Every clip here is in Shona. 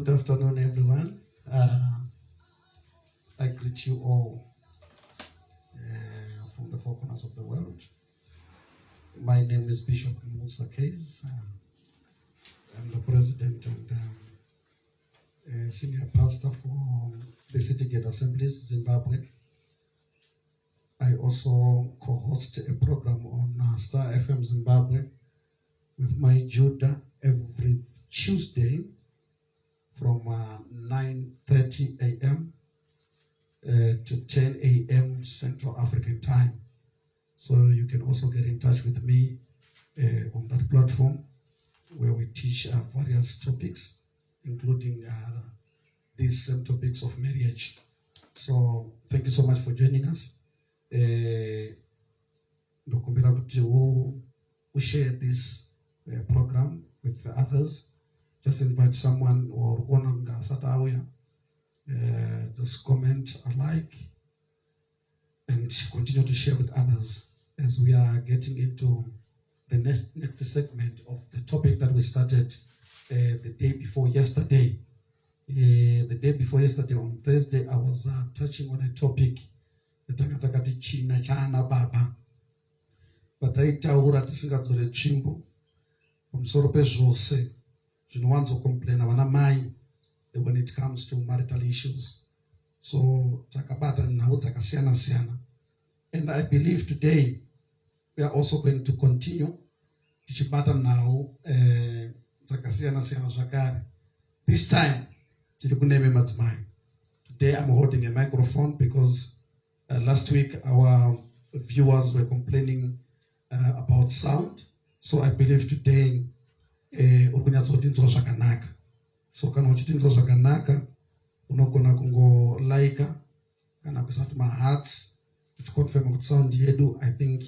Good afternoon, everyone. I greet you all from the four corners of the world. My name is Bishop Musa Case. I'm the president and senior pastor for the City Gate Assemblies, Zimbabwe. I also co-host a program on Star FM Zimbabwe with my Judah every Tuesday from 9:30 a.m. To 10 a.m. Central African time. So you can also get in touch with me on that platform where we teach various topics, including these same topics of marriage. So thank you so much for joining us. Ndokumbira kuti share this program with others. Just invite someone or one kunge asati auya. Just comment, like, and continue to share with others as we are getting into the next segment of the topic that we started the day before yesterday. The day before yesterday, on Thursday, I was touching on a topic yatanga takati china chaana baba, pataitaura tisingadzore tsvimbo pamusoro pezvose zvinowanzocomplaina vana mai when it comes to marital issues. So takabata nhau dzakasiyana siyana, and I believe today we are also going to continue tichibata nhau dzakasiyana siyana zvakare. This time tiri kuneme madzimai. Today I'm holding a microphone because last week our viewers were complaining about sound. So I believe today uri kunyatsotinzwa zvakanaka. So kana uchitinzwa zvakanaka, unogona kungolaika kana kuisa kuti mahearts uchiconfirma kuti sound yedu, I think,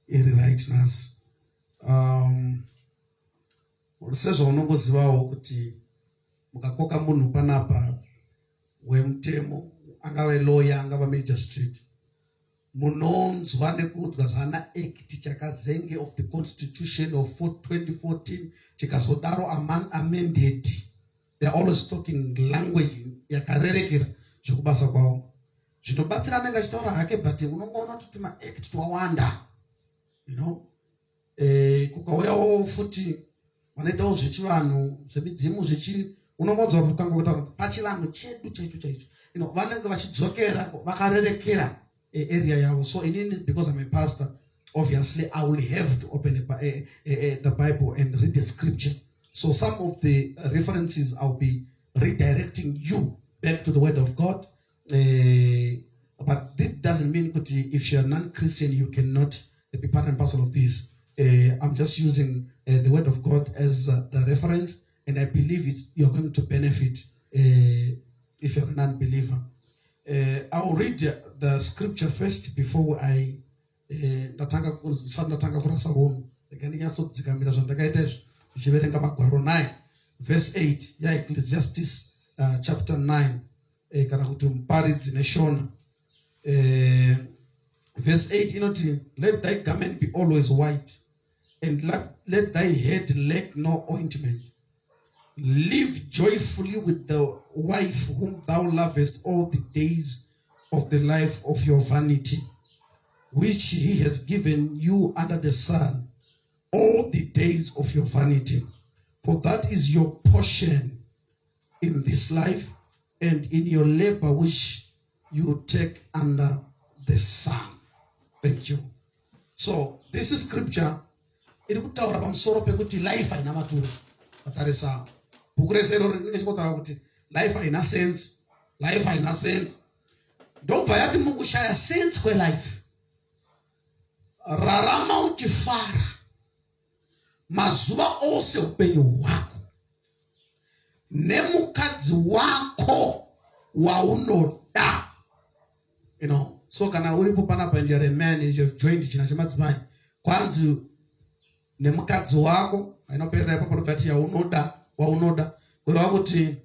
iri right nhasi. Sezvaunongozivawo kuti mukakoka munhu panapa wemutemo, angave lawyer, angava magistrate, munonzwa nekuudzwa zvana act chakazenge of the Constitution of 2014, chikazodaro amended. They are always talking language yakarerekera zvekubasa kwavo. Zvinobatsira anenge achitaura hake, but unongoona kuti tumaact twawanda. Kukauyawo futi vanoitawo zvechivanhu, zvemidzimu, zvechi unongonzwa kukanga kutaura kuti pachivanhu chedu chaicho chaicho. Vanenge vachidzokera vakarerekera area yavo. So inini, because I'm a pastor, obviously I will have to open the Bible and read the scripture. So some of the references, I'll be redirecting you back to the word of God, but this doesn't mean kuti if you're non-Christian you cannot be part and parcel of this. I'm just using the word of God as the reference, and I believe you're going to benefit if you're a non-believer. I'll read the scripture first before I ndatanga ndisati ndatanga kurasa unhu. Rega ndinyatsodzikamira zvandakaita izvi ndichiverenga magwaro 9 verse 8 yaEcclesiastes chapter 9, kana kuti Muparidzi neShona. Verse 8 inoti, "Let thy garment be always white, and let thy head lack no ointment. Live joyfully with the wife whom thou lovest all the days of the life of your vanity, which he has given you under the sun, all the days of your vanity. For that is your portion in this life and in your labor which you take under the sun." Thank you. So this is scripture iri kutaura pamusoro pekuti life haina maturo. Vatarisa bhuku rese iroro rinenge chingotaura kuti life haina sense, life haina sense. Ndobva yati mukushaya sense kwelife, rarama uchifara mazuva ose upenyu hwako nemukadzi wako waunoda. So kana uripo panapa and you're a man and you've joined china chemadzimai, kwanzi nemukadzi wako. Haina kuperera ipapo, panobva yati yaunoda, waunoda, kureva kuti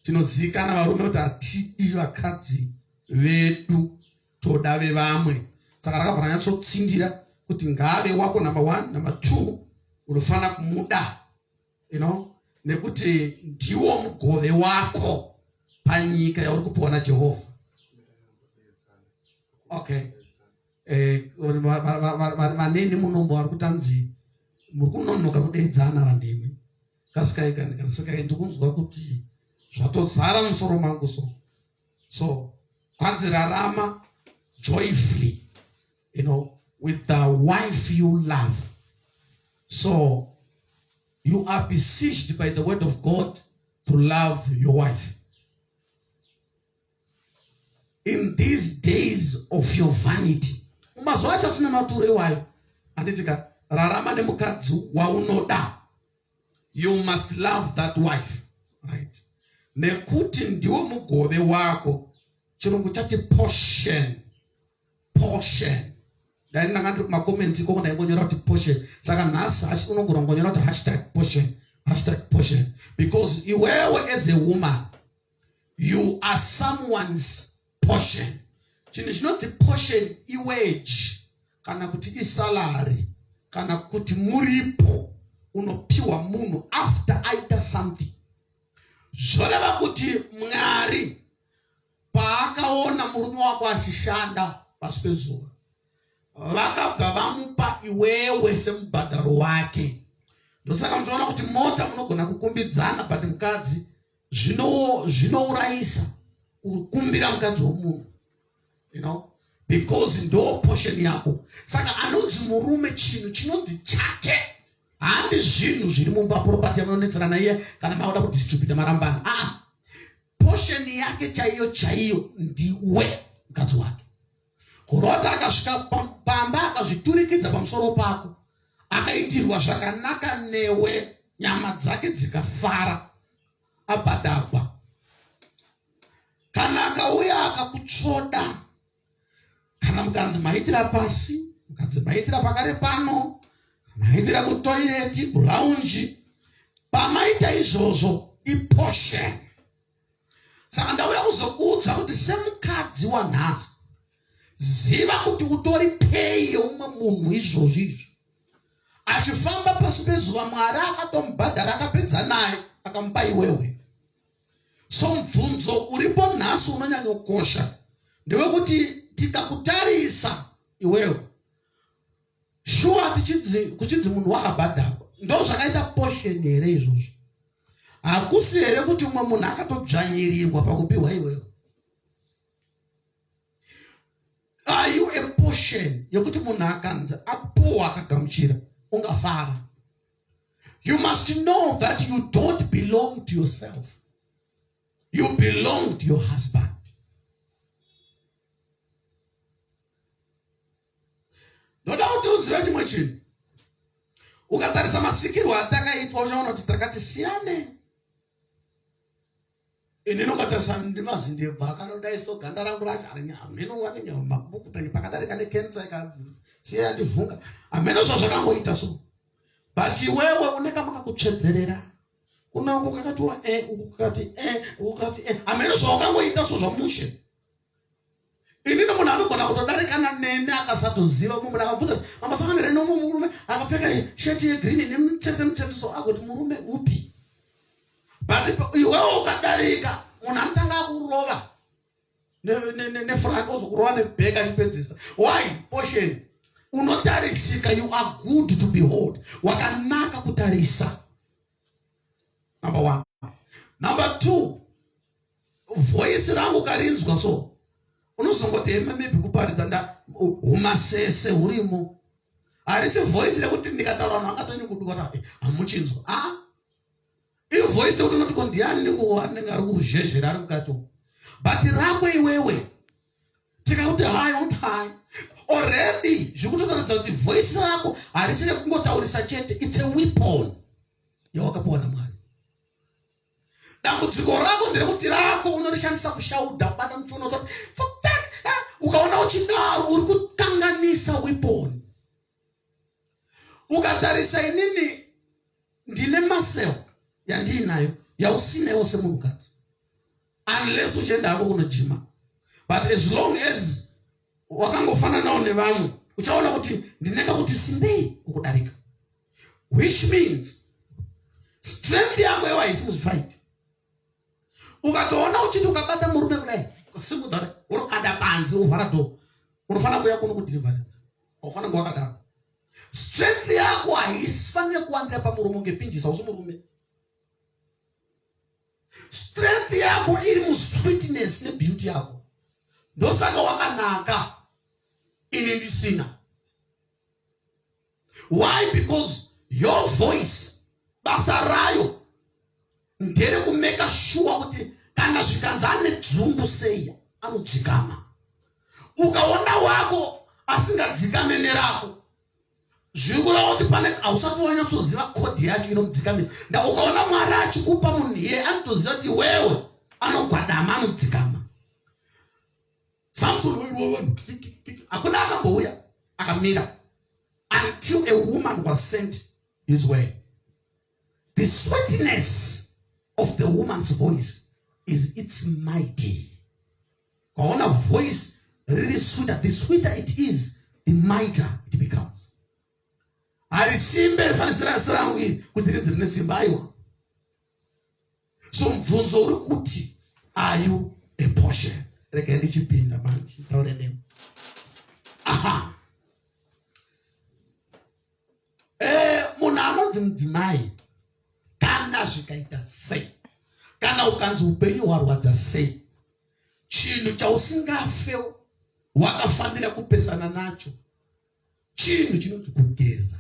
tinozivikana varume kuti hatidi vakadzi vedu, toda vevamwe. Saka rakabva ranyatsotsindira kuti ngaave wako, number one. Number two, unofanira kumuda. Nekuti ndiwo mugove wako panyika yauri kupiwa naJehovha. Okay. Eh, vaneni munombo vari kutanzi muri kunonoka kudeedzana vanemi. Kasikai kani kasikai ndikunzwa kuti zvatozara musoro mangu so. So kwanzi rarama joyfully with the wife you love. So you are besieged by the word of God to love your wife. In these days of your vanity, mumazuva acho asina maturo iwayo, handiti ka, rarama nemukadzi waunoda. You must love that wife, right? Nekuti ndiwo mugove wako. Chirungu chati portion. Portion. Dai ndanga ndiri kumacomments ikoko ndaingonyora kuti portion. Saka nhasi unogona kungonyora kuti hashtag portion, hashtag portion. Because iwewe as a woman, you are someone's portion. Chinhu chinonzi portion iwage kana kuti isalary kana kuti muripo unopiwa munhu after aita something. Zvoreva kuti Mwari paakaona murume wako achishanda pasi pezuva, vakabva vamupa iwewe semubhadharo wake. Ndosaka muchiona kuti mota munogona kukumbidzana, but mukadzi zvinourayisa kukumbira mukadzi womunhu, because ndo portion yako. Saka anonzi murume chinhu chinonzi chake, handi zvinhu zviri mumba, property yamunonetserana iye kana makuda kudistributa marambana. Portion yake chaiyo chaiyo ndiwe mukadzi wake. Kurota akasvika pamba akazviturikidza pamusoro pako, akaitirwa zvakanaka newe, nyama dzake dzikafara, abhadhagwa. Kana akauya akakutsvoda, kana mukanzi maitira pasi, mukanzi maitira pakare pano, maitira kutoireti, kulounge, pamaita izvozvo iportion. Saka ndauya kuzokuudza kuti semukadzi wanhasi, ziva kuti utori pay yeumwe munhu izvozvo izvo. Achifamba pasi pezuva, Mwari akatomubhadhara, akapedza naye, akamupa iwewe. So mubvunzo uripo nhasi unonyanyokosha ndewekuti tikakutarisa iwewe, shuwa kuchinzi munhu wakabhadharwa, ndo zvakaita portion here izvozvo? Hakusi here kuti umwe munhu akatodzvanyirirwa pakupiwa iwewe? Are you a portion yekuti munhu akanzi apuwa akagamuchira ungafara? You must know that you don't belong to yourself. You belong to your husband. Ndoda kuti uzive chimwe chinhu. Ukatarisa masikirwo atakaitwa uchaona kuti takati siyane. Inini ukatarisa ndimazindebvu akanodai so, ganda rangu racho hameno vanenge mabukutanyi pakadarika nekensa ikasiya yandivhunga, hameno zvazvakangoita so. But iwewe une kamakakutsvedzerera kuna uku kakatiwa e, uku kakati e, uku kakati e, hameno zvawakangoita so zvamushe. Inini munhu anogona kutodarikana neni akasatoziva. Mumwe munhu akabvunza kuti mambosangana here nomumwe murume akapfeka sheti yegreen nemutsetse mutsetse so, agoti murume upi? But iwewe ukadarika, munhu anotanga akurova nefront, ozokurova neback achipedzisa. Why? Portion. Unotarisika, you are good to behold, wakanaka kutarisa, number one. Number two, voice rangu karinzwa so unozongoti heme maybe kuparidza nda humasese hurimo. Harisi voice rekuti ndikataura vanhu vangatonyunguduka kuti hamuchinzwa. A ivoice rekuti unoti ko ndiani anenge ari kuzhezhera ari mukati umu? But rako iwewe tikakuti hi, uti hi already, zvikutotaridza kuti voice rako harisi rekungotaurisa chete. It's a weapon yawakapiwa naMwari. Dambudziko rako nderekuti rako unorishandisa kushaudha, kubata muchiuno usati ukaona uchidaro uri kukanganisa weapon. Ukatarisa inini ndine muscle yandiinayo yausinayo semunhukadzi, unless uchienda hako kunojima. But as long as wakangofananawo nevamwe, uchaona kuti ndinenge kuti simbei kukudarika, which means Strength yako iwe haisi muzvifight. Ukatoona uchiti ukabata murume kudai, ukasimudza kudai, unokanda panze wovhara door. Unofanira kuuya kuno kudeliverance. Haufanira kunge wakadaro. Strength yako haisifanire kuwandira pamurume unge pinjisa, hausi murume. Strength yako iri musweetness nebeauty yako. Ndosaka wakanaka ini ndisina. Why? Because your voice basa rayo nderekumeka shuwa kuti kana zvikanzi ane dzungu sei anodzikama. Ukaona wako asingadzikame nerako zviri kureva kuti pane hausati wanyatsoziva kodhi yacho inomudzikamisa. Nda ukaona Mwari achikupa munhu iye anotoziva kuti iwewe anogwadama anodzikama. Samson wairova vanhu hakuna akambouya akamira until a woman was sent his way. The sweetness of the woman's voice is its mighty. Ukaona voice riri sweeter, the sweeter it is, the mightier it becomes. Harisimbe rifanisira serangu iri kuti rinzi rine simba, aiwa. So mubvunzo uri kuti, are you a portion? Regai ndichipinda manje nditaure newe. Aha. Munhu anonzi mudzimai kana zvikaita sei, kana ukanzi upenyu hwarwadza sei, chinhu chausingafe wakafanira kupesana nacho chinhu chinonzi kugeza.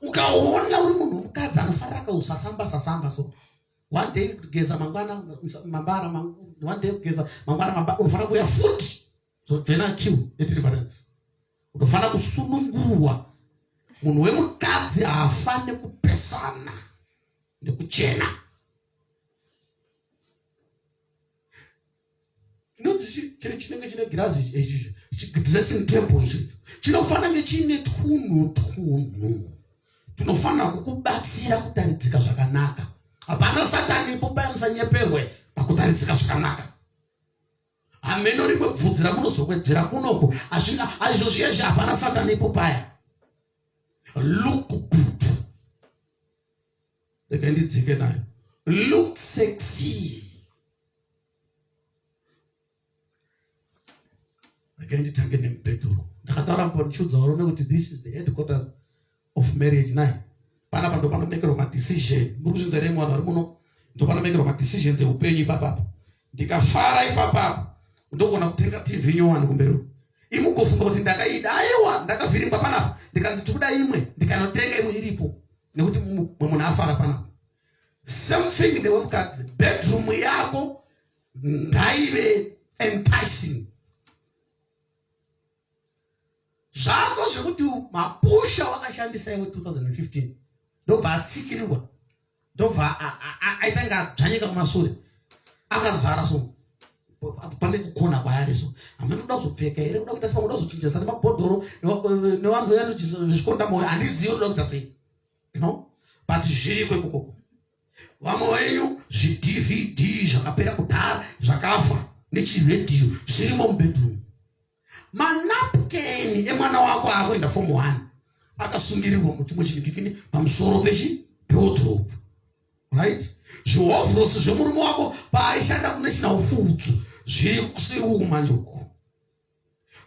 Ukaona uri munhu womukadzi anofarira kausasamba sasamba so one day kugeza mangwana mambara, one day kugeza mangwana mambara, unofanira kuuya futi zojoina queue yedeliverance. Unofanira kusunungurwa. Munhu wemukadzi haafani kupesana nekuchena. Chinonzi chiri chinenge chine girazi ichi, ichi dressing table ichi chinofanira kunge chiine twunhu twunhu tunofanira kukubatsira kutaridzika zvakanaka. Hapana satani ipo paya, musanyeperwe pakutaridzika zvakanaka. Hameno rimwe bvudzi ramunozokwedzera kunoku, hazvina izvo zviyezvi, hapana satani ipo paya. Look good. Regai ndidzike nayo. Look sexy. Regai nditange nemubhedhuru. Ndakataura mbo ndichiudza varume kuti this is the headquarters of marriage nai. Panapa ndo panomekerwa madecision. Muri kuzvinzwa here vanhu vari muno? Ndo panomekerwa madecisions eupenyu ipapapa. Ndikafara ipapapa ndogona kutenga TV nyowani kumberi. Imugofunga kuti ndakaida, aiwa, ndakavhiringwa panapa ndikanzi tikuda imwe, ndikanotenga imwe iripo nekuti mumwe munhu afara panapa. Same thing newe mukadzi, bedroom yako ngaive enticing. Zvako zvekuti mapusha wakashandisa iwe 2015 ndobva atsikirirwa, ndobva aita inga adzvanyika kumasure akazara so pane kukona kwaari so hameno kuda kuzopfeka here, kuda kuita sei, kuda kuzochinjisa nemabhodhoro nevanhu vezvikonda moyo, handizivi kuda kuita sei, you know, but zviriko ikokoko. Vamwe venyu zviDVD zvakapera kudhara zvakafa nechiredhiyo zvirimo mubedroom. Manapukeni emwana wako akuenda form 1 akasungirirwa muchimwe chinhu kikini pamusoro pechi pewardrobe, right? Zvihovhorosi zvemurume wako paaishanda kuNational Foods zviri kusiri uku manje uku.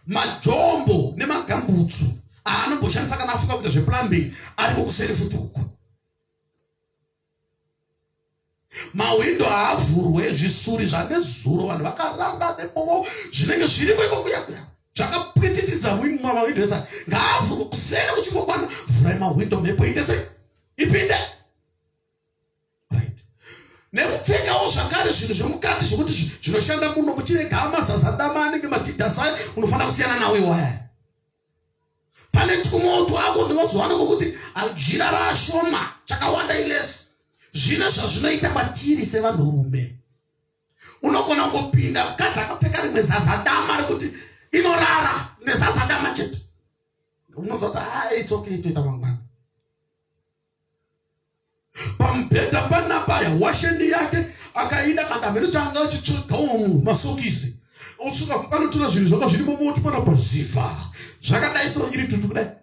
Majombo nemagambutsu aanomboshandisa kana afunga kuita zveplumbing ariko kuseri futi uku. Mahwindo haavhurwe, zvisuri zvanezuro vanhu vakarara nemovo zvinenge zviriko iko kuya kuya zvakapwititidza mahwindo ese ngaavhurwe kuseni kuchingokwana. Vhurai mahwindo, mhepo iite sei, ipinde, right? Nekupfekawo zvakare zvinhu zvemukati zvekuti zvinoshanda muno, muchirega mazazadama anenge madhidhasai, unofanira kusiyana nawo iwaya. Pane twumwewo twako ndinozowana kwokuti jira rashoma chakawanda ilesi. Zvine zvazvinoita kwatiri sevanhurume. Unogona kungopinda mukadzi akapfeka rimwe zazadama rekuti inorara nezazadama chete, unonzwa kuti ah, it's okay, toita mangwana. Pamubhedha panapa washeni yake akaida kana hameno chaanga achitsvaga umu, masokisi osvika panotora zvinhu zvanga zviri mumoti panapa, zivha zvakadai so iri tutu kudai.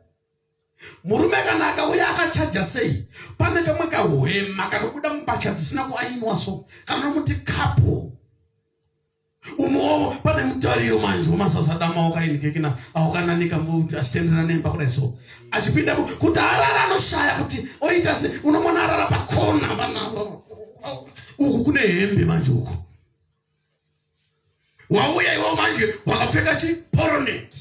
Murume kana akauya akachaja sei, pane kamwe kahwema kanobuda mumbatya dzisina kuainwa so, kanomuti kapo. Umowo pane mutariro manje wemasasadama wakainhikekina awakananika achitenderera nemba kudai so achipinda kuti arara anoshaya kuti oita se unomona arara pakona vana uku kune hembe manje uku wauya iwo manje wakapfeka chiporonek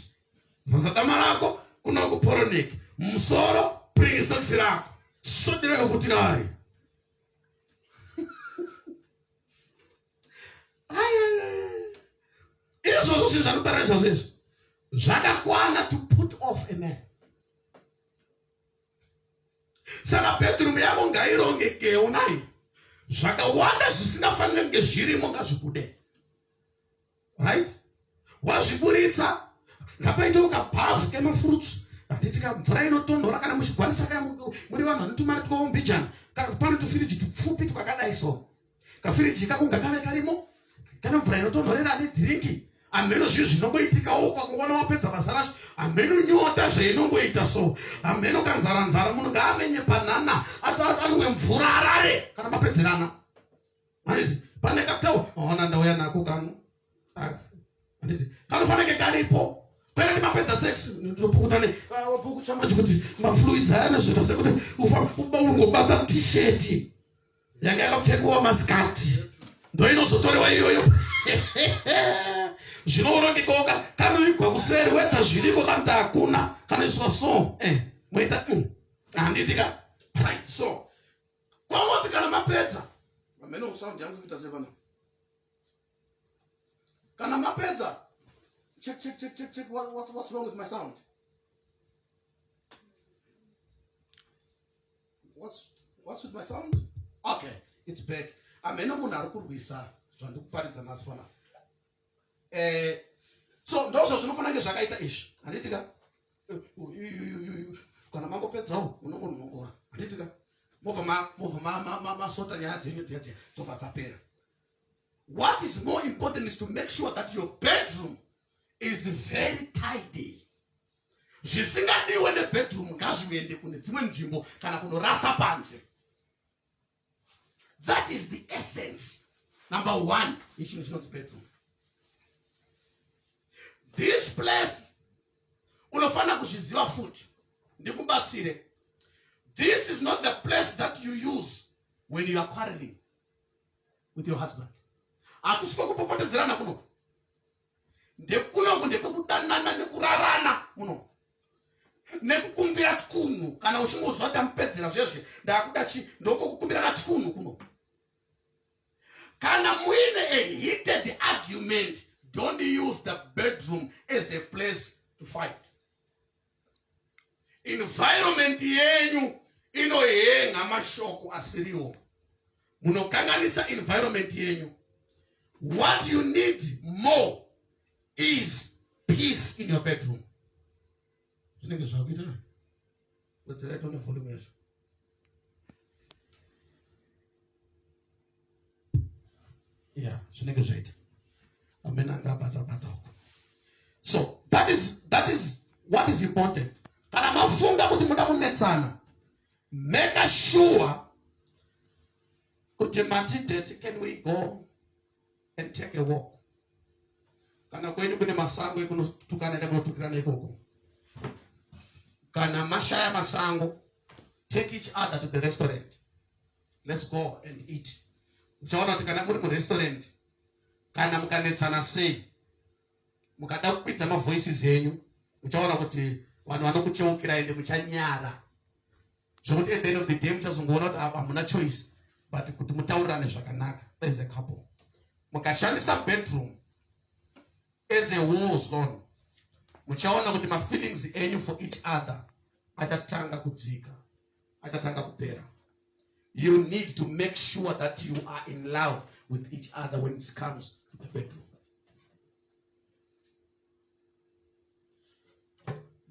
sasadama rako kunoku poronek musoro pringisoksi rako sodira yokuti rari izvozvo zvinhu zvanotaura izvozvo izvi zvakakwana to put off a man. Saka bedroom yako ngairongekewo nai, zvakawanda zvisingafanire kunge zvirimo ngazvibude, right? Wazviburitsa, ngapaitewo kabhavhu kemafruits, handiti ka, mvura inotonhora kana muchigwanisa ka muri vanhu vane tumari twawo mbijana, pane tufiriji tupfupi twakadai so. Kafiriji kako ngakave karimo kana mvura inotonhorera nedhiringi. Hameno zvinhu zvinongoitikawo ukakuona wapedza basa racho, hameno nyota zveinongoita so, hameno kanzara nzara. Munhu ngaamenye banana anwe mvura arare kana mapedzerana. Handiti pane katau ona ndauya nako kano, handiti kanofanira kunge karipo kwete kuti mapedza sex ndopukuta ne pukuta manje kuti mafluids aya anozviita sekuti ungobata t-shirt yanga yakapfekwa masikati ndoinozotorewa iyoyo. Zvinourongekawoka kanoigwa kuseri whether zviriko kana kuti hakuna, kanoiswa so moita handiti ka, right? So kwangoti kana mapedza, hameno sound yangu ikuita sei pana, kana mapedza, check, check, check, check, check. What's wrong with my sound? What's with my sound? Okay, it's back. Hameno munhu ari kurwisa zvandikuparidza nhasi pana. So ndozvo zvinofanira kunge zvakaita izvi, handiti ka? Kana mangopedzawo munongonongora, handiti ka? Mobva masota nyaya dzenyu dziya dziya, dzobva dzapera. What is more important is to make sure that your bedroom is very tidy. Zvisingadiwe nebedroom ngazviende kune dzimwe nzvimbo kana kunorasa panze. That is the essence number one yechinhu chinonzi bedroom. This place unofanira kuzviziva futi, ndikubatsire. This is not the place that you use when you are quarreling with your husband. Hakusi kwekupopotedzerana kunoku, ndekunoku ndekwekudanana nekurarana muno nekukumbira twunhu. Kana uchingozwa ndamupedzera zvezve, ndakuda chi, ndokokukumbira katwunhu kuno. Kana muine a heated argument, don't use the bedroom as a place to fight. Environment yenyu inohenga mashoko asiriwo, munokanganisa environment yenyu. What you need more is peace in your bedroom. Zvinenge zvakuita wedzerai tone volume yacho. Yeah, zvinenge zvaita amene anga abata bata uko. So that is what is important. Kana mafunga kuti muda kunetsana, make sure kuti mati, "Daddy, can we go and take a walk?" Kana kwenyu kune masango ekunotukana, enda kunotukirana ikoko. Kana mashaya masango, take each other to the restaurant. "Let's go and eat." Uchaona kuti kana muri murestaurant, kana mukanetsana sei, mukada kukwidza mavoices enyu, uchaona kuti vanhu vanokucheukira, ende muchanyara zvekuti at the end of the day muchazongoona kuti apa hamuna choice but kuti mutaurirane zvakanaka as a couple. Mukashandisa bedroom as a war zone, muchaona kuti mafeelings enyu for each other achatanga kudzika, achatanga kupera. You need to make sure that you are in love with each other when it comes to the bedroom.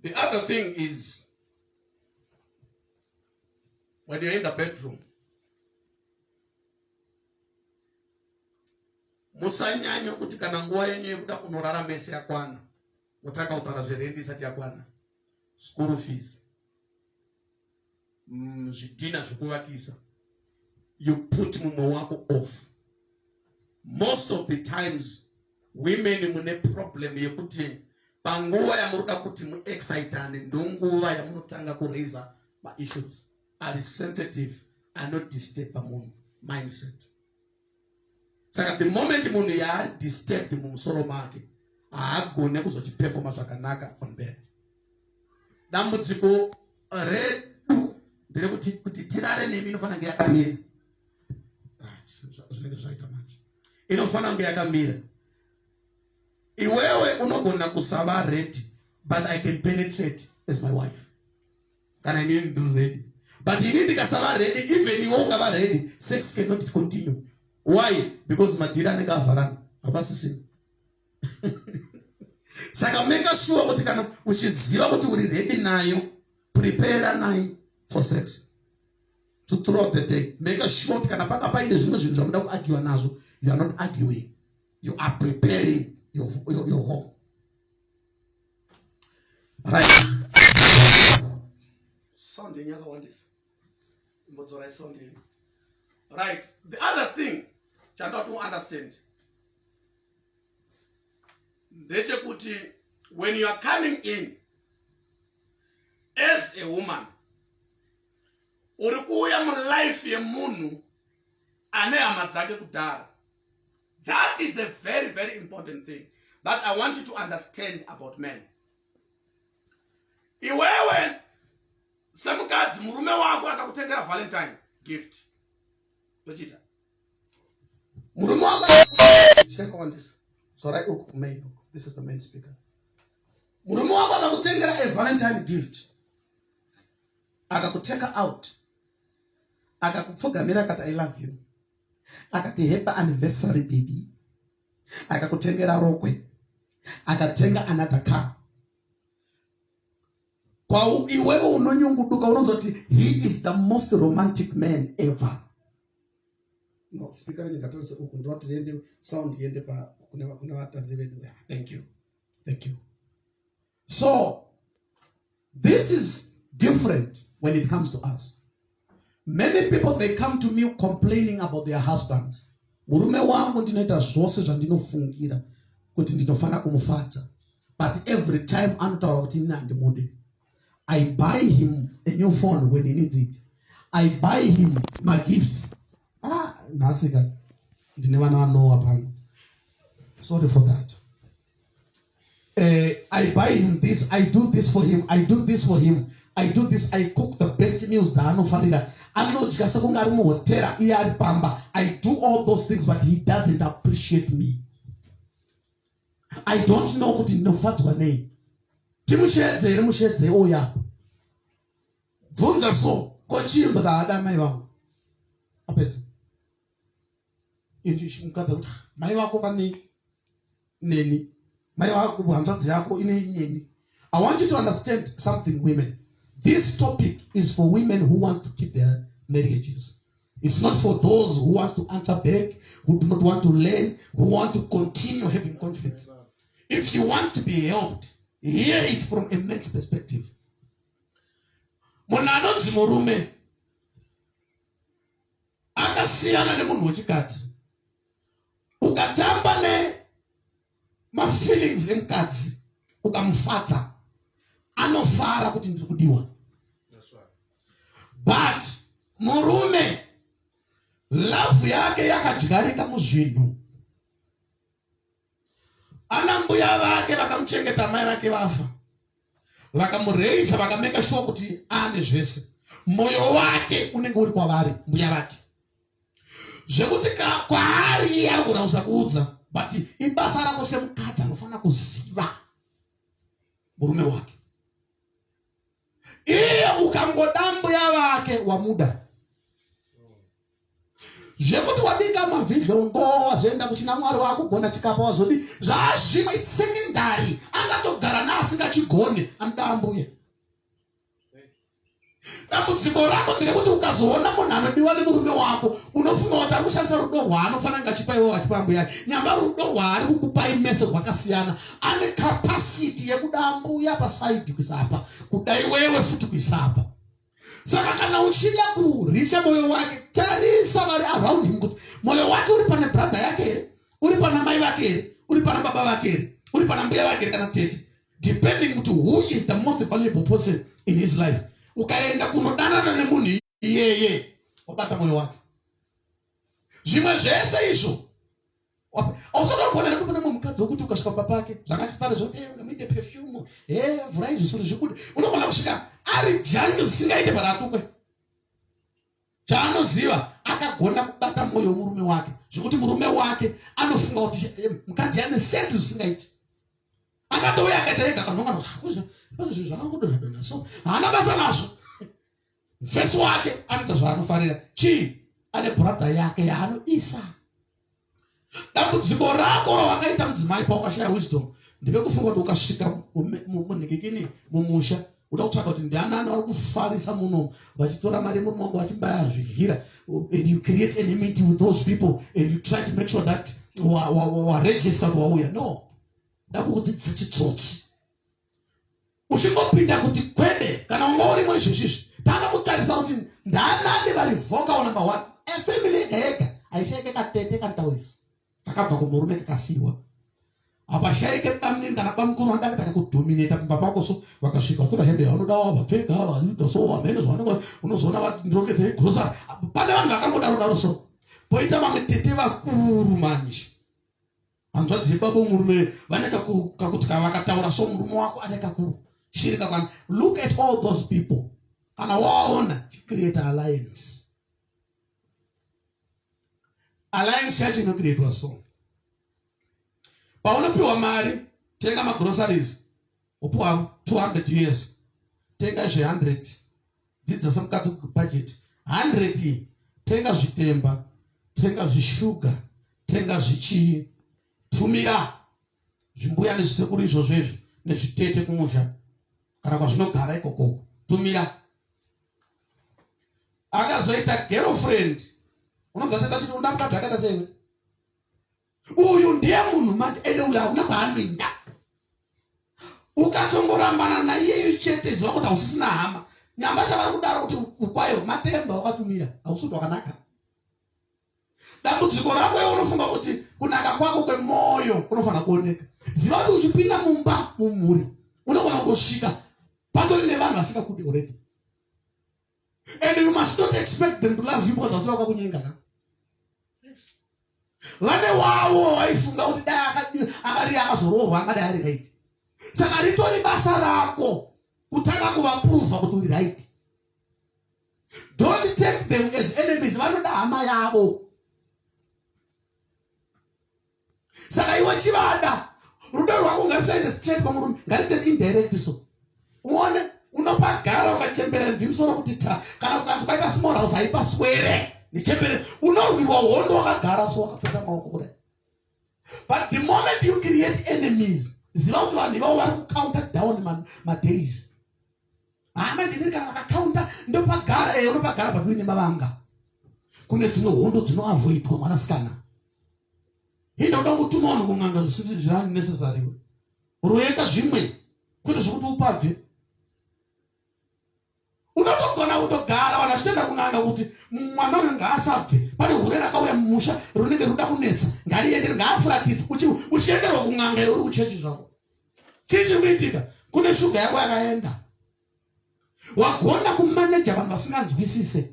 The other thing is, when you're in the bedroom, musanyanya kuti kana nguva yenyu yekuda kunorara mese yakwana, motanga kutaura zverendi isati yakwana, school fees. Zvidhina zvekuvakisa, you put mumwe wako off. Most of the times women mune problem yekuti panguva yamunoda kuti muexcitane, ndonguva yamunotanga kuraisa maissues ari sensitive anodisturba munhu mindset. Saka the moment munhu yaari disturbed mumusoro make, haagone kuzochiperforma zvakanaka on bed. Dambudziko redu nderekuti kuti tirare nemi, inofanira kunge yakamira. Right, zvinenge zvaita manje, inofanira kunge yakamira. Iwewe unogona kusava ready, but I can penetrate as my wife kana inini ndiri ready. But ini ndikasava ready, even iwe ungava ready, sex cannot continue. Why? Because madhiri anenge avharana, hapasisina. Saka make sure kuti kana uchiziva kuti uri ready nayo, prepare nayo for sex to throughout the day. Make sure kuti kana panga paine zvimwe zvinhu zvamuda kuargua nazvo, you are not arguing, you are preparing your home, right? Sound yenyu yakawandisa, imbodzorai sound yenyu. Right, the other thing chandoda kuti understand ndechekuti when you are coming in as a woman, uri kuuya mulife yemunhu ane hama dzake kudhara. That is a very, very important thing that I want you to understand about men. Iwewe semukadzi, murume wako akakutengera Valentine gift, tochiita murume wako, check on this, zorai uku main uku, this is the main speaker. Murume wako akakutengera a Valentine gift, akakuteka out, akakupfugamira, akati, "I love you," akati, "Happy anniversary, baby," akakutengera rokwe, akatenga another car. Kwau iwewe unonyunguduka, unonzoti he is the most romantic man ever. No, speaker renyu ngatarise uku, ndinoti riende, sound iende pa kune vatariri vedu. Yeah, thank you, thank you. So this is different when it comes to us. Many people, they come to me complaining about their husbands. "Murume wangu, ndinoita zvose zvandinofungira kuti ndinofanira kumufadza, but every time anotaura kuti ini handimude. I buy him a new phone when he needs it. I buy him magifts." Ah, nhasi ka ndine vana vanowa pano, sorry for that. "I buy him this, I do this for him, I do this for him, I do this, I cook the best meals dzaanofarira, anodya sekunge ari muhotera iye ari pamba. I do all those things, but he doesn't appreciate me. I don't know kuti ndinofadzwa nei." Timushedze here? Mushedze ouya apa, bvunza so kochimbwa haada mai vangu. Apedza mukadzi kuti, "Mai vako vane neni, mai vako, hanzvadzi yako ine neni." I want you to understand something, women. This topic is for women who want to keep their marriages. It's not for those who want to answer back, who do not want to learn, who want to continue having conflicts. If you want to be helped, hear it from a man's perspective. Munhu anonzi murume akasiyana nemunhu wechikadzi. Ukatamba nemafeelings emukadzi, ukamufadza, anofara kuti ndiri kudiwa. That's right. But murume, love yake yakadyarika muzvinhu. Ana mbuya vake vakamuchengeta mai vake vafa, vakamureisa, vakameka sure kuti aane zvese. Mwoyo wake unenge uri kwavari mbuya vake, zvekuti kwaari iye anogona kusakuudza, but ibasa rako semukadzi anofanira kuziva murume wake. Iye ukangoda mbuya vake, wamuda zvekuti wabika mavhidhlongo, wazoenda kuchina Mwari, wakugona chikapa, wazodi zvazvimwe, it's secondary. Angatogara naasingachigone, anoda mbuya. Dambudziko rako nderekuti ukazoona munhu anodiwa nemurume wako, unofunga kuti ari kushandisa rudo rwaanofanira kunge achipa iwewo achipa mbuya yake. Nyamba rudo rwaari kukupai mese rwakasiyana. Ane capacity yekuda mbuya paside kuisa apa, kuda iwewe futi kuisa apa. Saka kana uchida kuricha mwoyo wake, tarisa vari around him kuti mwoyo wake uri pane brother yake here, uri pana mai vake here, uri pana baba vake here, uri pana mbuya vake here kana tete, depending kuti who is the most valuable person in his life. Ukaenda kunodanana nemunhu iyeye, wabata mwoyo wake. Zvimwe zvese izvo ausatomboona here kuti mune mumwe mukadzi wekuti ukasvika pamba pake zvakachitare zvekuti eh, ngamuite perfume, he vhurai zvisuri zvibude, unogona kusvika ari jangi zvisingaite pakatukwe. Chaanoziva, akagona kubata mwoyo wemurume wake zvekuti murume wake anofunga kuti mukadzi ane sense zvisingaiti. Akatouya akaita ega kanhongano, pane zvinhu zvakangodonha donha so, haana basa nazvo. Mufesi wake anoita zvaanofarira. Chii? Ane brother yake yaanoisa. Dambudziko rako rawakaita mudzimai pawakashaya wisdom ndevekufunga kuti ukasvika munhikikini mumusha, uda kutsvaga kuti ndianani vari kufarisa muno vachitora mari yemurume wangu vachimbaya zvidyira, and you create enmity with those people and you try to make sure that waregister kuti wauya. No, ndakukudzidzisa chitsotsi. Uchingopinda kuti kwede, kana wanga urimo izvezvizvi, tanga kutarisa kuti ndanani vari vocal. Number one, efamily yega yega haishaike katete kanotaurisa kakabva kumurume kakasiyiwa. Hapashaike bamunini kana bamukuru vanoda kuita kakudominata pamba pako. So vakasvika vatora hembe yavanoda, vapfeka, vaita so vamhene zvavanenge, unozoona vati ndirongedzei grocery. Pane vanhu vakangodaro daro. So poita vamwe tete vakuru manje, hanzvadzi yebaba murume, vane kakuti kana vakataura so murume wako ane kakushirika. Kana look at all those people, kana waona, chicreate alliance. Alliance yacho inocreatwa so: paunopiwa mari, tenga magroceries, upiwa 200 US, tenga zve100. Dzidza semukati budget. 100, tenga zvitemba, tenga zvishuga, tenga zvichii, tumira zvimbuya nezvisekuru izvozvo izvo nezvitete kumusha kana kwazvinogara ikokoko, tumira. Akazoita girlfriend, unonzwa teta titi unoda mukadzi akaita seiwe. Uyu ndiye munhu manje, ende uyu hakuna kwaanoenda. Ukatongorambana naiyeyu chete, ziva kuti hausisina hama. Nyamba chavari kudaro kuti ukwayo matemba wakatumira, hausi kuti wakanaka. Dambudziko rako iwe, unofunga kuti kunaka kwako kwemwoyo kunofanira kuoneka. Ziva kuti uchipinda mumba, mumhuri, unogona kungosvika patori nevanhu vasingakudi already, and you must not expect them to love you because vasina vakakunyenga ka. Vane wavo vaifunga kuti dai akari akazoroorwa angadai ari right. Saka ritori basa rako kutanga kuvaprova kuti uri right. Don't take them as enemies, vanoda hama yavo. Saka iwe chivada, rudo rwako ngarisaende straight pamurume, ngariite indirect. So uone unopagara ukachembera ndimusoro kuti ta, kana kukanzi kwaita small house haipaswere nechembere, unorwiwa hondo wakagara so wakapeta maoko kudai. But the moment you create enemies, ziva kuti vanhu ivavo vari kucounta down madays. Hama ndiniri kana vakakaunta ndopagara e unopagara, but uine mavanga. Kune dzimwe hondo dzinoavoidwa, mwanasikana. Hinda uda kutuma vanhu kun'anga zvisiri zviunnecessary. Royeka zvimwe, kwete zvekuti upabve. Unotogona kutogara vanhu vachitoenda kun'anga kuti mwana uyu ngaasabve, pane hure rakauya mumusha rinenge ruda kunetsa, ngariende, ngaafuratidzwe. Uchienderwa kun'anga iwe uri kuchechi zvako. Chii chiri kuitika? Kune shuga yako yakaenda. Wagona kumaneja vanhu vasinganzwisise.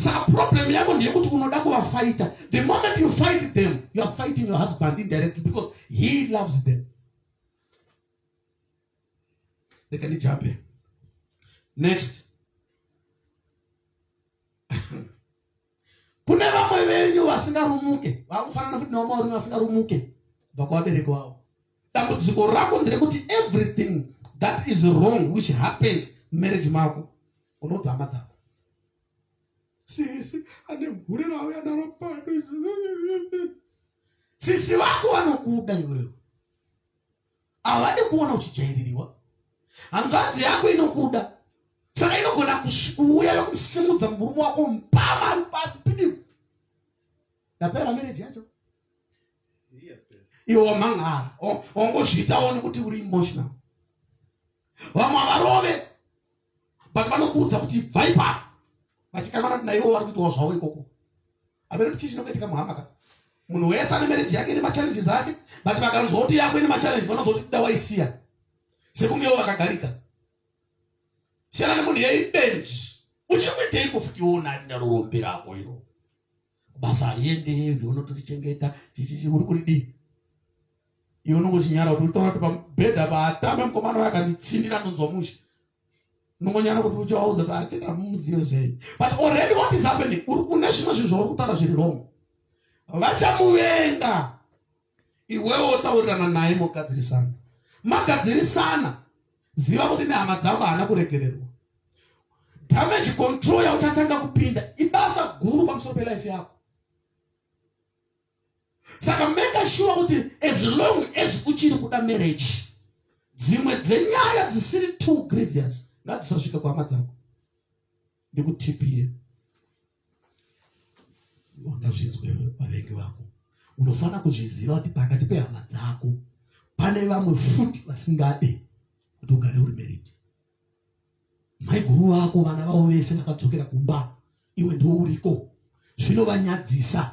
Saka problem yako ndeyekuti unoda kuvafighta. The moment you fight them, you are fighting your husband indirectly because he loves them. Reka ndijampe next. Kune vamwe venyu vasingarumuke, vakufanana futi nevamwe varume vasingarumuke kubva kuvabereki vavo. Dambudziko rako nderekuti everything that is wrong which happens marriage mako, unoudza hama dzako. Sisi ane hure rauya naro pano. Sisi vako vanokuda iwewe, havadi kuona uchijaiririwa. Hanzvadzi yako inokuda, saka inogona kuuya yokusimudza murume wako mpama ari pasi pidiku, yapera marriage yacho. Iwe wamhan'ara, wangozviitawo nekuti uri emotional. Vamwe havarove. But vanokuudza kuti ibva ipapo, vachikanganwa kuti naivo vari kuitawo zvavo ikoko. Hameno kuti chii chinokuitika muhama ka. Munhu wese ane marriage yake ine machallenges ake, but vakanzwa kuti yako ine machallenges, vanonzwa kuti kuda waisiya sekungewo vakagarika. Siyana nemunhu yeibenzi, uchiri kuiteiko futi iwe unarombe rako iro, basa hariende, ndiwe unotorichengeta, chichichi, uri kuridii iwe? Unongochinyara kuti utaura kuti pamubhedha paatame mukomana waye akanditsindira, ndonzwa mushe. Unongonyara kuti uchawaudza kuti atenda mumuzive zvenyu, but already what is happening, uri kune zvimwe zvinhu zvauri kutaura zviri wrong. Vachamuvenga. Iwewe wotaurirana naye, mogadzirisana. Magadzirisana, ziva kuti nehama dzako haana kuregererwa. Damage control yauchatanga kupinda ibasa guru pamusoro pelife yako. Saka make sure kuti as long as uchiri kuda marriage, dzimwe dzenyaya dzisiri too grievous ngadzisasvika kuhama dzako. Ndikutipire, wangazvinzwe vavengi vako. Unofanira kuzviziva kuti pakati pehama dzako pane vamwe futi vasingade kuti ugare uri married. Maiguru vako, vana vavo vese vakadzokera kumba, iwe ndiwo uriko. Zvinovanyadzisa.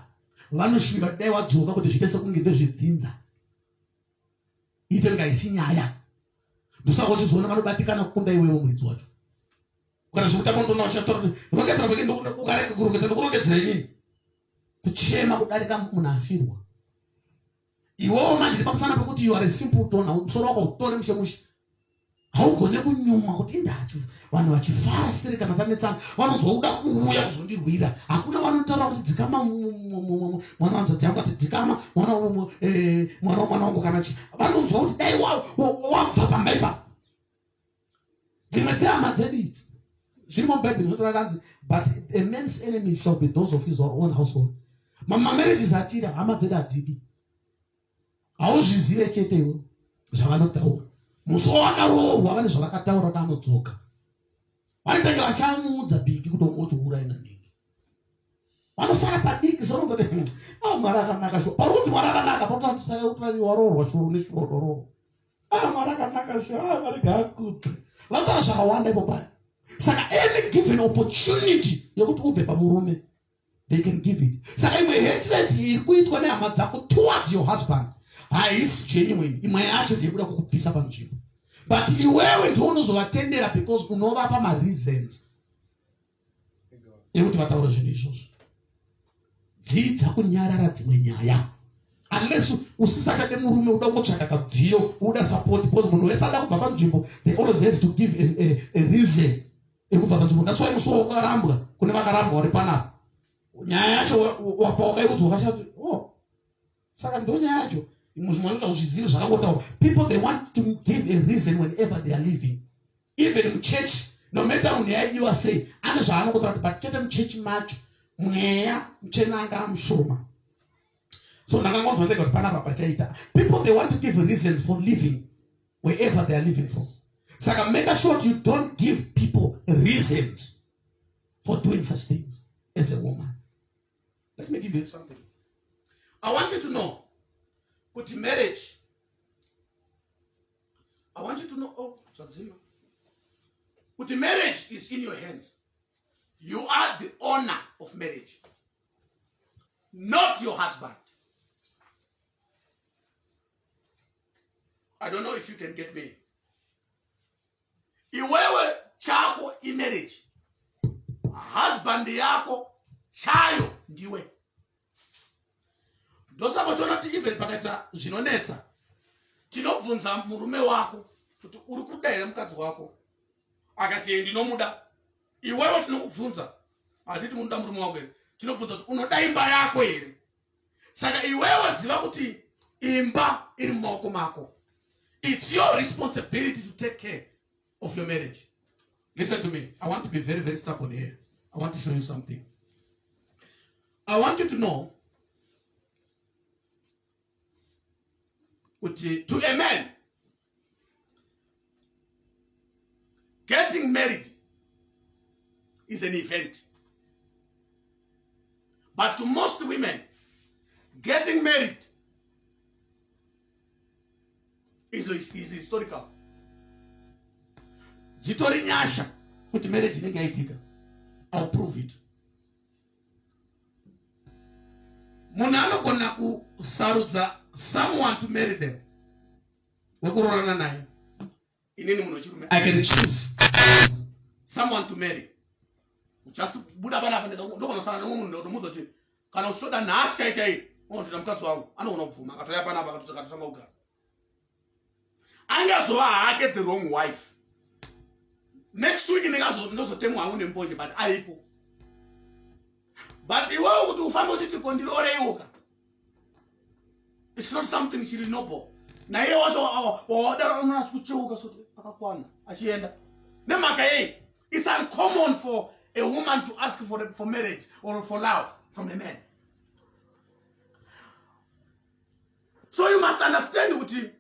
Vanoshuvira kuti dai wadzoka kuti zviite sekunge ndezvedzinza, ite kunge haisi nyaya. Ndosaka uchizoona vanobatikana kukunda iwewo muridzi wacho. Kana zvekutamba unotoona vachiataura kuti rongedzera pake, ukarega kurongedza ndikurongedzera inini. Kuchema kudarika munhu afirwa. Iwewo manje nepamusana pekuti you are a simple donor, musoro wako utore mushe mushe, haugone kunyumwa kuti indati vanhu vachifara sere. Kana tanetsana, vanonzwa kuda kuuya kuzondirwira. Hakuna vanotaura kuti dzikama mwana wanzadzi yangu, ati dzikama mwana mwana wamwana wangu kana chi. Vanonzwa kuti dai wabva pamba ipapo. Dzimwe dzehama dzedu idzi, zvirimo mubhaibheri, zvinotora kanzi, "But a man's enemies shall be those of his own household." Mamarriages atiri, hama dzedu hadzidi. Hauzvizive chete iwe zvavanotaura. Musi wawakaroorwa vane zvavakataura kuti anodzoka, vanotanga vachamuudza bhigi kuti ungoti urai naningi. Vanosara padiki sevanoti, "Ah, Mwari akanaka shuwa." Pari kuti Mwari akanaka, parikuti waroorwa churu nechirorororo. "Ah, Mwari akanaka shuwa. Ah, Mwari gaakudzwe." Vanotaura zvakawanda ipo pari. Saka any given opportunity yekuti ubve pamurume, they can give it. Saka imwe hatred iri kuitwa nehama dzako towards your husband haisi genuine. Imwe yacho ndeyekuda kukubvisa panzvimbo, but iwewe ndiwo unozovatendera because unovapa mareasons ekuti vataure zvinhu izvozvo. Dzidza kunyarara dzimwe nyaya unless usisachade murume, uda kungotsvaka kabviyo, uda support, because munhu wese ada kubva panzvimbo, they always have to give a reason ekubva panzvimbo. That's why musi wakarambwa, kune vakarambwa vari panapa, nyaya yacho pawakaiudzwa wakashati, "Oh, saka ndo nyaya yacho." Zvimwe zvacho zvizivi zvakangotaura. People, they want to give a reason whenever they are living. Even muchechi, no matter munhu yaidiwa sei, ane zvaanongotaura kuti, but chete muchechi macho mweya muchena anga amushoma. So ndakangonzwa ndega kuti panapa pachaita. People, they want to give reasons for living wherever they are living from. Saka make sure you don't give people reasons for doing such things. As a woman, let me give you something. I want you to know kuti marriage, I want you to know, oh, zvadzima, kuti marriage is in your hands. You are the owner of marriage, not your husband. I don't know if you can get me. Iwewe chako imarriage, husband yako chayo ndiwe. Ndosaka uchiona kuti even pakaita zvinonetsa, tinobvunza murume wako kuti uri kuda here mukadzi wako. Akati, "Ee, ndinomuda." Iwewe tinokubvunza, hatiti unoda murume wako here, tinobvunza kuti unoda imba yako here. Saka iwewe ziva kuti imba iri mumaoko mako. It's your responsibility to take care of your marriage. Listen to me. I want to be very, very stubborn here. I want to show you something. I want you to know kuti to a man, getting married is an event, but to most women, getting married is historical. Dzitori nyasha. Kuti marriage inenge yaitika. I'll prove it. Munhu anogona kusarudza someone to marry them, wekuroorana naye. Inini munhu wechirume, I can choose someone to marry. Just buda panapa, ndokonosana nemumwe munhu, ndotomuudza kuti kana uchitoda nhasi chai chai unotoita mukadzi wangu, anogona kubvuma, akatouya panapa, akatotanga kugara. Angazova hake the wrong wife. Next week ndozotemwa hangu nembonje, but aripo. But iwewe kuti ufambe uchiti kondiroreiwoka, it's not something chiri noble. Naiye wacho wawadaro unoona achikucheuka soti akakwana achienda. Nemhaka yei? It's uncommon for a woman to ask for marriage or for love from a man. So you must understand kuti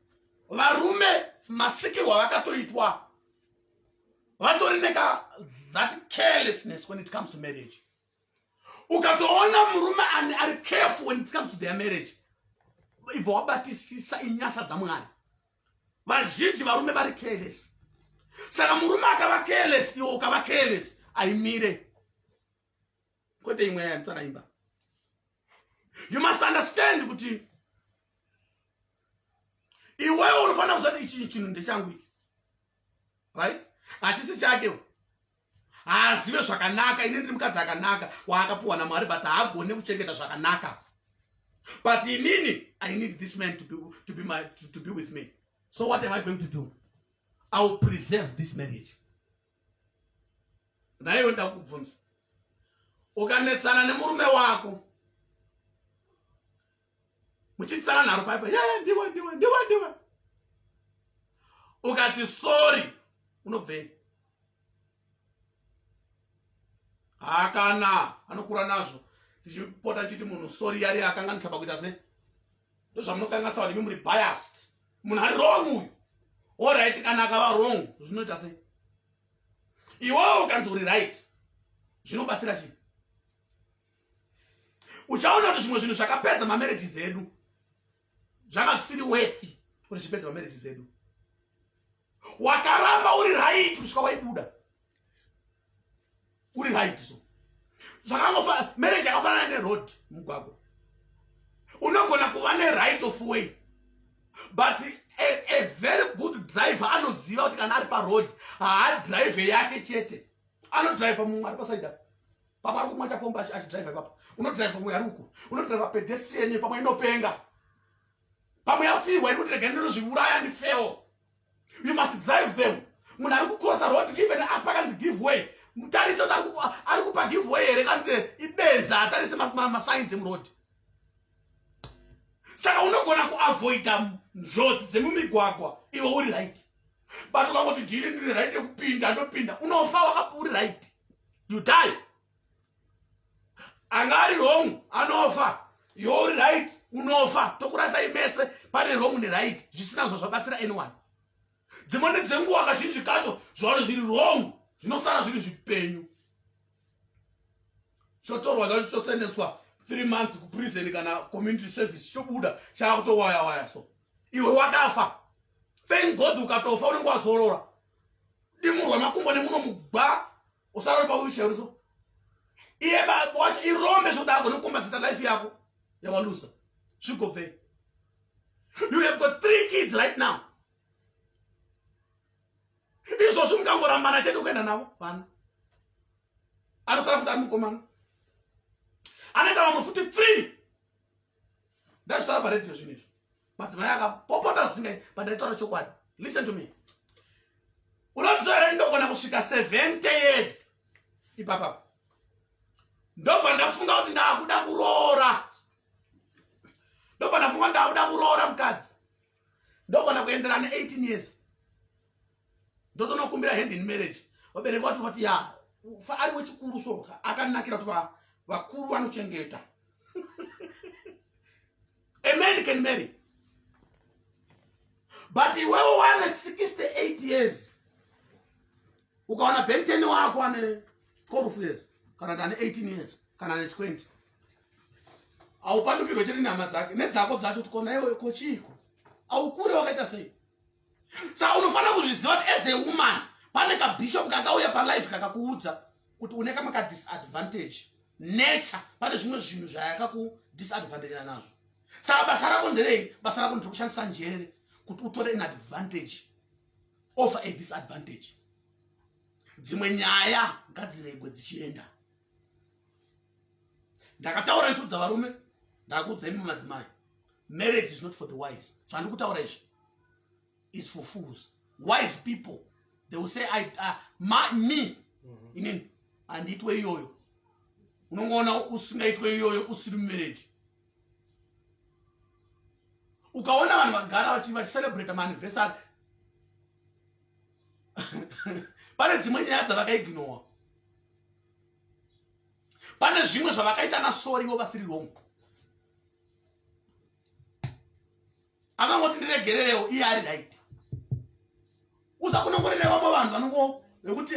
varume masikirwo avakatoitwa vatori neka that carelessness when it comes to marriage. Ukatoona murume ari careful when it comes to their marriage, ibva wabatisisa, inyasha dzaMwari. Vazhinji varume vari careless. Saka murume akava careless, iwe ukava careless, aimire kwete imwe yanditoda imba. You must understand kuti iwewe unofanira kuziva kuti ichi chinhu ndechangu ichi, right? Hachisi chake. Haazive zvakanaka. Ini ndiri mukadzi akanaka waakapiwa naMwari, but haagone kuchengeta zvakanaka. But inini I need this man to be with me. So what am I going to do? I will preserve this marriage. Naiwe ndakubvunza, ukanetsana nemurume wako, muchitisana nharo paipa, ye ndiwe, ndiwe, ndiwe, ndiwe, ukati sorry, unobvei? Hakana anokura nazvo. Tichipota tichiti munhu sorry, yari akanganisa pakuita sei? Ndozvamunokanganisa vanhu imi, muri biased. Munhu ari wrong uyu, alright, kana akava wrong zvinoita sei? Iwewe ukanzi uri right, zvinobatsira chii? Uchaona kuti zvimwe zvinhu zvakapedza mamarriages edu zvanga zvisiri worthy kuti zvipedze mamarriages edu. Wakaramba uri right kusvika waibuda uri right. So zvakangofa, marriage yakafanana neroad, mugwagwa. Unogona kuva neright of way, but a very good driver anoziva kuti kana ari paroad haadhiraivhe yake chete, anodhiraivha mumwe ari paside apa. Pamwe ari kumwa chapomba achidhiraivha ipapo. Unodhiraivha mumwe ari uko, unodhiraivha pedestrian, pamwe inopenga, pamwe yafirwa iri kuti regai ndinozviuraya ndifewo. You must drive them. Munhu ari kucrossa road, even pakanzi give way, mutarise kuti ari kupa give way here kana kuti ibenzi atarise masigns emuroad. Saka unogona kuavoida njodzi dzemumigwagwa iwe uri right, but ukangoti ndini ndine right yekupinda, ndopinda, unofa uri right. You die. Anga ari wrong anofa, iwe uri right unofa. Tokurasai mese pane wrong neright, zvisina zvazvabatsira anyone. Dzimweni dzenguva, kazhinji kacho, zvauri zviri wrong zvinosara zviri zvipenyu, chotorwa chacho chosendeswa 3 months kuprison kana community service, chobuda chaakutowaya waya. So iwe wakafa. Thank God ukatofa unenge wazorora. Dimurwa makumbo nemuno mugwa, usarori pawheelchair. So iye wacho irombe zvokuti agone kukombazita life yako yawalusa. Zvigobvei? You have got three kids right now. Izvozvi mukangorambana chete, kuenda navo vana, anosara futi ari mukomana, anoita vamwe futi three. Ndazvitaura paredhiyo zvinhu izvi, madzimai akapopota zvisingai, but ndaitaura chokwadi. Listen to me. Unoziva here, ndogona kusvika 70 years ipapapa, ndobva ndafunga kuti ndaakuda kuroora, ndobva ndafunga kuti ndaakuda kuroora mukadzi, ndogona kuenderana ne18 years, ndotonokumbira hand in marriage. Vabereki vacho vati ya ari wechikuru, so akanakira kuti vakuru vanochengeta. A man can marry, but iwewe wane 68 years, ukaona benteni wako ane 12 years kana kuti ane 18 years kana ane 20, haupandukirwe chete nehama dzake nedzako dzacho kuti kona iwe kochiiko, aukure wakaita sei? Saka unofanira kuzviziva kuti as a woman, Pane kabishop kakauya palife kakakuudza kuti une kamwe kadisadvantage nature, pane zvimwe zvinhu zvayakakudisadvantage nazvo. Saka basa rako nderei? Basa rako ndiri njere kuti utore an advantage over a disadvantage. Dzimwe nyaya ngadziregwe dzichienda. Ndakataura ndichiudza varume, ndakuudza imi madzimai, marriage is not for the wise. Zvandiri kutaura izvi is for fools. Wise people, they will say, me inini handiitwe iyoyo. Unongoona usingaitwe iyoyo usiri mumarriage. Ukaona vanhu vagara vachicelebrata maanniversary, pane dzimwe nyaya dzavakaignora, pane zvimwe zvavakaita nasorry ivo vasiri wrong. Akangoti ndiregererewo, iye ari right. Usakunongorere vamwe vanhu vanongo vekuti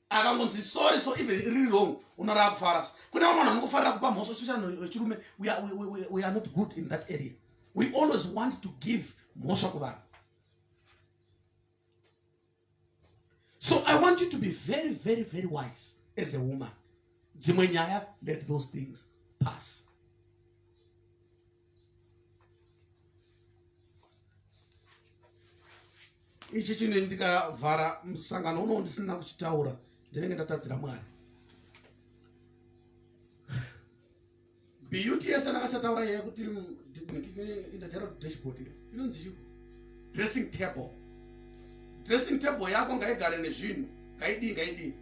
akangonzi sorry, so even riri wrong unorava kufara. Kune vamwe vanhu vanongofarira kupa mhosva, especially vechirume. We are not good in that area. We always want to give mhosva kuvanhu. So I want you to be very, very, very wise as a woman. Dzimwe nyaya, let those things pass. Ichi chine ndikavhara musangano uno ndisina kuchitaura, ndinenge ndatadzira Mwari. Beauty yese ndakachataura yekuti indataura kuti dashboard inonzi chiko, dressing table. Dressing table yako ngaigare nezvinhu, ngaidii, ngaidii.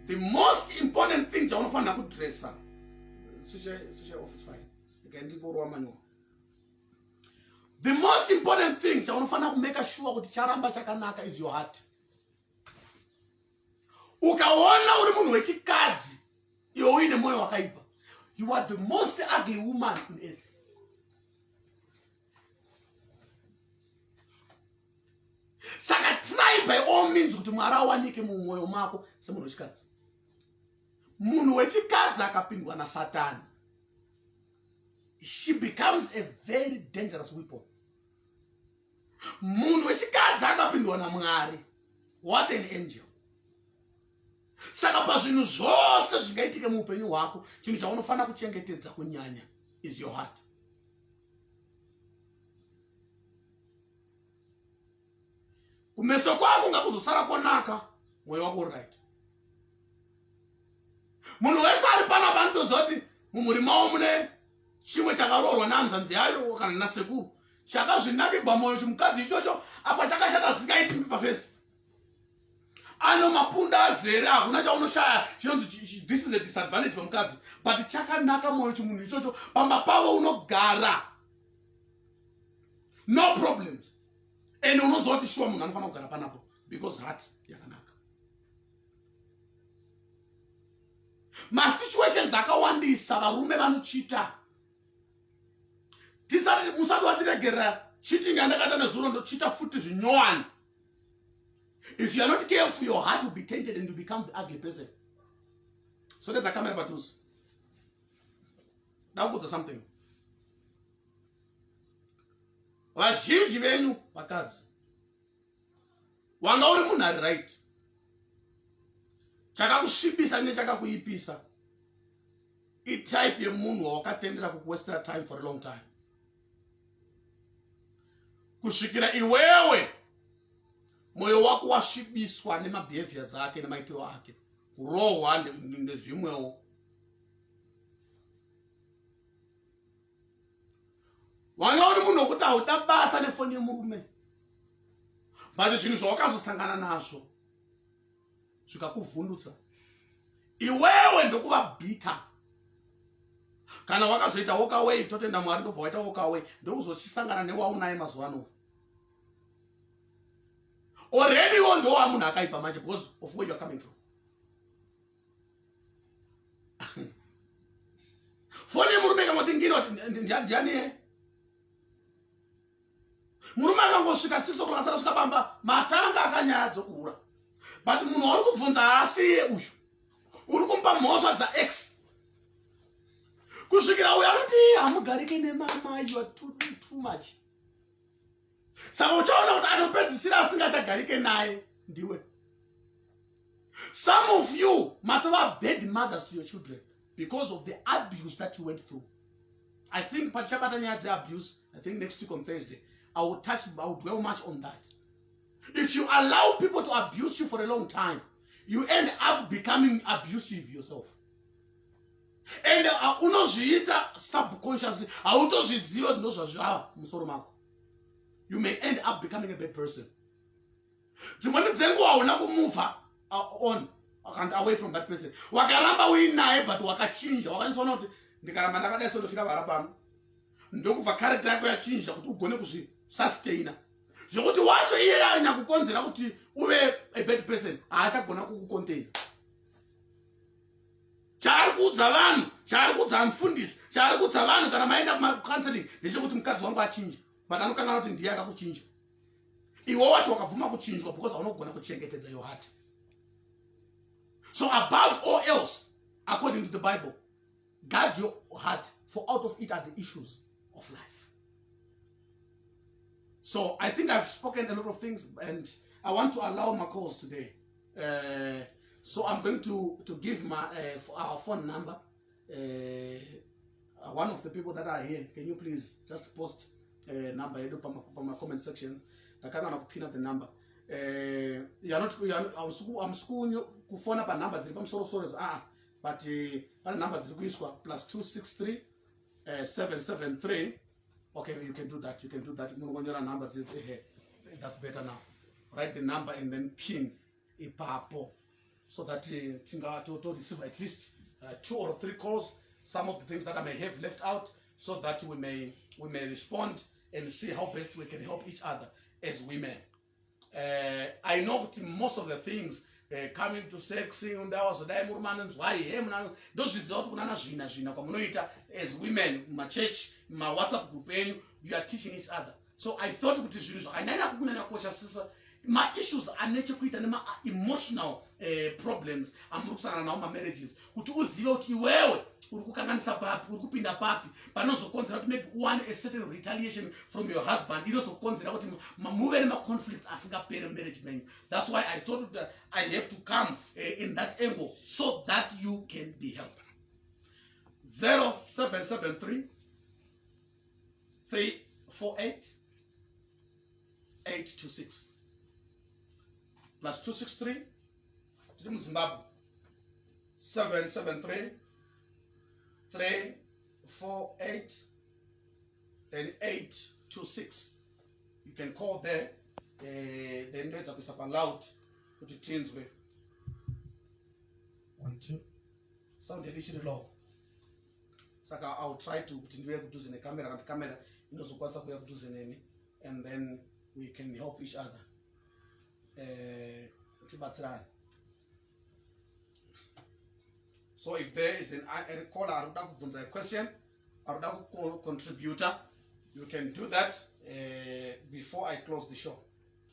The most important thing chaunofanira kudressa, switch off, it's fine, ndingorova manyowa. The most important thing chaunofanira kumake sure kuti charamba chakanaka is your heart. Ukaona uri munhu wechikadzi iwe uine mwoyo wakaipa, you are the most ugly woman in earth. Saka try by all means kuti Mwari awanike mumwoyo mako semunhu wechikadzi. Munhu wechikadzi akapindwa naSatani, she becomes a very dangerous weapon. Munhu wechikadzi akapindwa naMwari, what an angel! Saka pazvinhu zvose zvingaitike muupenyu hwako, chinhu chaunofanira kuchengetedza kunyanya is your heart. Kumeso kwako ngakuzosara konaka, mwoyo wako uri right. Munhu wese ari panapa anotoziva kuti mumhuri mavo mune chimwe chakaroorwa nehanzvanzi yayo kana nasekuru, chakazvinakigwa mwoyo chimukadzi ichocho. Apa chakashata zvisingaiti paface, ano mapunda azere, hakuna chaunoshaya chinonzi this is a disadvantage pamukadzi, but chakanaka mwoyo chimunhu ichocho. Pamba pavo unogara no problems, and unoziva kuti shuwa munhu anofanira kugara panapo because heart yakanaka. Masituations akawandisa, varume vanochita. Tisati musati watiregerera cheating yandakaita nezuro, ndochita futi zvinyowani. If you are not careful, your heart will be tainted and you become the ugly person. So let's camera padhuze. Ndakuudza something. Vazhinji venyu vakadzi, wanga uri munhu ari right, chakakusvibisa nechakakuipisa itype yemunhu wawakatendera kukuwastera time for a long time, kusvikira iwewe mwoyo wako wasvibiswa nemabehaviors ake nemaitiro ake, kurohwa nezvimwewo. Wanga uri munhu wekuti hauda basa nefoni yemurume, but zvinhu zvawakazosangana nazvo zvikakuvhundutsa iwewe, ndokuva bitter. Kana wakazoita walk away, totenda Mwari, ndobva waita walk away, ndokuzochisangana newaunaye mazuva ano. Already iwo ndowa munhu akaipa manje because of where you are coming from. Foni yemurume ikangoti ngiro, ndiani murume akangosvika 6 o'clock, asati asvika pamba, matanga akanyaya dzokuhura. But munhu wauri kubvunza haasiye uyu, uri kumupa mhosva dzaex, kusvikira uyo anoti hamugarike nemama, you are too, too much. Saka uchaona kuti anopedzisira asingachagarike naye ndiwe. Some of you matova bad mothers to your children because of the abuse that you went through. I think patichabata nyaya dzeabuse, I think next week on Thursday, I will dwell much on that. If you allow people to abuse you for a long time, you end up becoming abusive yourself. And unozviita subconsciously, hautozviziva kuti ndozvazvava musoro mako. You may end up becoming a bad person. Dzimweni dzenguva hauna kumove on and away from that person. Wakaramba uinaye, but wakachinja, wakanyatsoona kuti ndikaramba ndakadai so ndosvika vara pano. Ndokubva character yako yachinja kuti ugone kuzvisustaina, zvekuti wacho iye anyakukonzera kuti uve a bad person haachagona kukucontaina. Chaari kuudza vanhu, chaari kuudza mufundisi, chaari kuudza vanhu kana maenda kumacounseling ndechekuti mukadzi wangu achinja, but anokangana kuti ndiye akakuchinja. Iwe wacho wakabvuma kuchinjwa because haunogona kuchengetedza your heart. So above all else, according to the Bible, guard your heart, for out of it are the issues of life. So I think I've spoken a lot of things, and I want to allow my calls today. So I'm going to give my our phone number. One of the people that are here, can you please just post number yedu pama comment sections? Ndakangana kupina the number. You are not, you are, hamusi kufona panhamba dziri pamusorosoro idzo, ah, but pane nhamba dziri kuiswa, +263 773. Okay, you can do that, you can do that. Munongonyora nhamba dzidzi. Ehe, that's better. Now write the number and then pin ipapo so that tinga to receive at least two or three calls, some of the things that I may have left out, so that we may respond and see how best we can help each other as women. I know kuti most of the things coming to sex, ndawazodai murume anonzwai he muna, ndozviziva kuti kunana zvina zvina kwamunoita as women mumachechi, mumawhatsapp group enyu, you are teaching each other. So I thought kuti zvinhu zvakanyanya kukunyanya kukoshasisa maissues ane chekuita nemaemotional problems amuri kusangana nawo mamarriages, kuti uzive kuti iwewe uri kukanganisa papi, uri kupinda papi panozokonzera kuti maybe uwane a certain retaliation from your husband inozokonzera kuti muve nemaconflicts asingaperi mumarriage menyu. That's why I thought that I have to come in that angle so that you can be helped. 0773 348 826, +263 tiri muZimbabwe, 773 348, then 826. You can call there. Then ndoedza kuisa paloud kuti tinzwe. One, two. Sound yedu ichiri low, saka I will try to kuti ndiuye kudhuze nekamera, kana kuti kamera inozokwanisa kuuya kudhuze neni, and then we can help each other, tibatsirane. So if there is a caller ari kuda kubvunza a question, ari kuda kucontributa, you can do that before I close the show.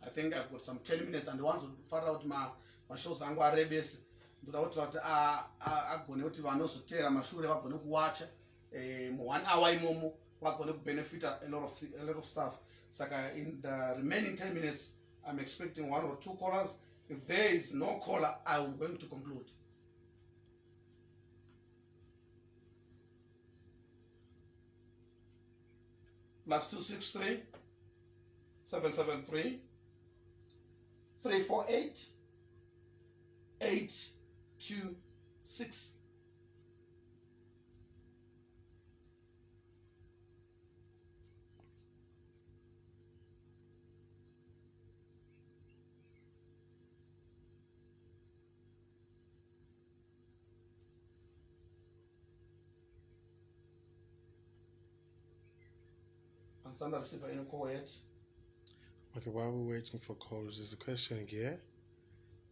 I think I've got some 10 minutes, and wanzofarira kuti mashows angu arebese. Ndoda kuitira kuti agone kuti vanozoteera mashure vagone kuwacha mu1 hour imomo, vagone kubenefita a lot of stuff. Saka in the remaining 10 minutes, I'm expecting one or two callers. If there is no caller, I'm going to conclude. +263 773 348 826. And Sandra, receive any call yet. Okay, while we're waiting for calls, there's a question here.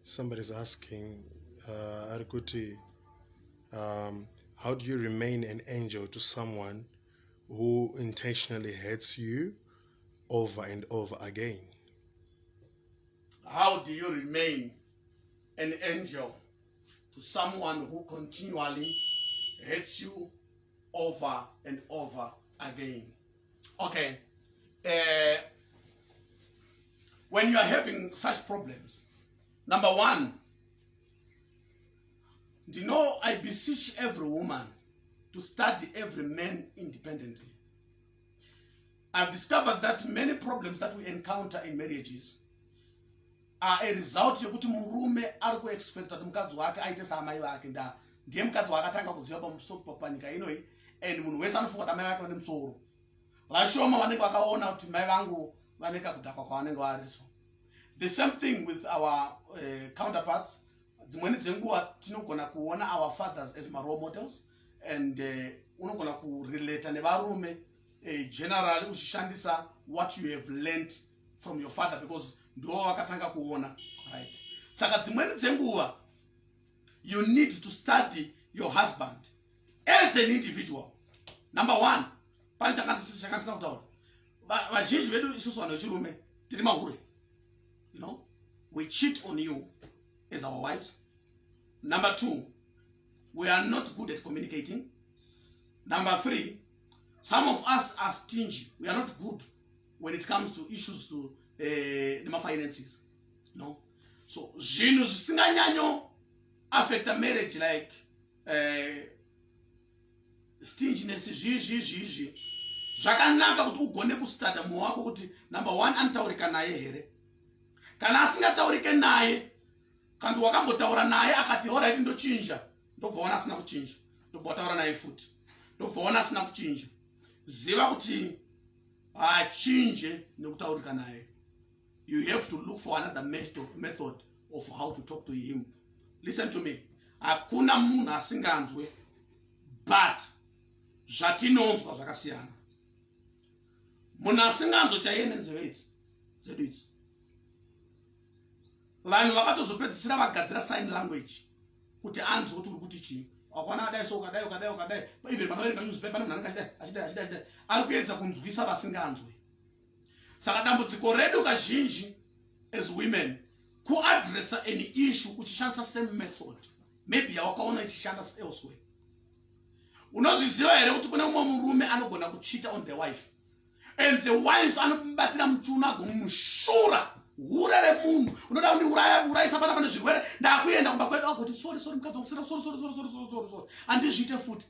Somebody's asking, Arikuti, how do you remain an angel to someone who intentionally hurts you over and over again? How do you remain an angel to someone who continually hurts you over and over again? Okay. When you are having such problems, number one, you know, I beseech every woman to study every man independently. I've discovered that many problems that we encounter in marriages are a result yekuti murume ari kuexpecta kuti mukadzi wake aite saamai vake. Nda ndiye mukadzi waakatanga kuziva panyika inoi, and munhu wese anofunga kuti amai vake vane musoro. Vashoma vanenge vakaona kuti mai vangu vane kakudhakwa kwavanenge vari. So the same thing with our counterparts. Dzimweni dzenguva tinogona kuona our fathers as marole models, and unogona kurelata nevarume generally uchishandisa what you have learned from your father, because ndo vakatanga kuona, right? Saka dzimweni dzenguva you need to study your husband as an individual. Number one, pane chakandisina kutaura. Vazhinji vedu isusu vanhu vechirume tiri mahure. We cheat on you as our wives. Number two, we are not good at communicating. Number three, some of us are stingy. We are not good when it comes to issues to nemafinances, no? So zvinhu zvisinganyanyo affecta marriage like stinginess, zvii zvii zvii, zvakanaka kuti ugone kustudya mumwe wako kuti, number one, anotaurika naye here? Kana asingataurike naye, kana wakambotaura naye akati, "Alright, ndochinja," ndobva wana asina kuchinja, ndobva wataura naye futi, ndobva wana asina kuchinja, ziva kuti haachinje nekutaurika naye. You have to look for another method of how to talk to him. Listen to me, hakuna munhu asinganzwe, but zvatinonzwa zvakasiyana. Munhu asinganzwe chaiye nenzeve idzi dzedu idzi, vanhu vakatozopedzisira vagadzira sign language kuti anzwe kuti uri kuti chii. Wakaona adai so, ukadai, ukadai, ukadai. Even panoverenga newspaper, nemunhu anenge achidai, achidai, achidai, achidai, ari kuedza kunzwisa vasinganzwe. Saka dambudziko redu kazhinji as women kuadressa an issue uchishandisa same method maybe yawakaona ichishanda elsewhere. Unozviziva here kuti kune mumwe murume anogona kucheata on the wife, and the wife anomubatira muchiuno, agomushura, "Hure remunhu, unoda kundiurayisa pana pane zvirwere, ndakuenda kumba kwedu," agoti, "Sorry, sorry, mukadzi wangu, sorry, sorry, sorry, sorry, sorry, sorry, sorry, handizviite futi,"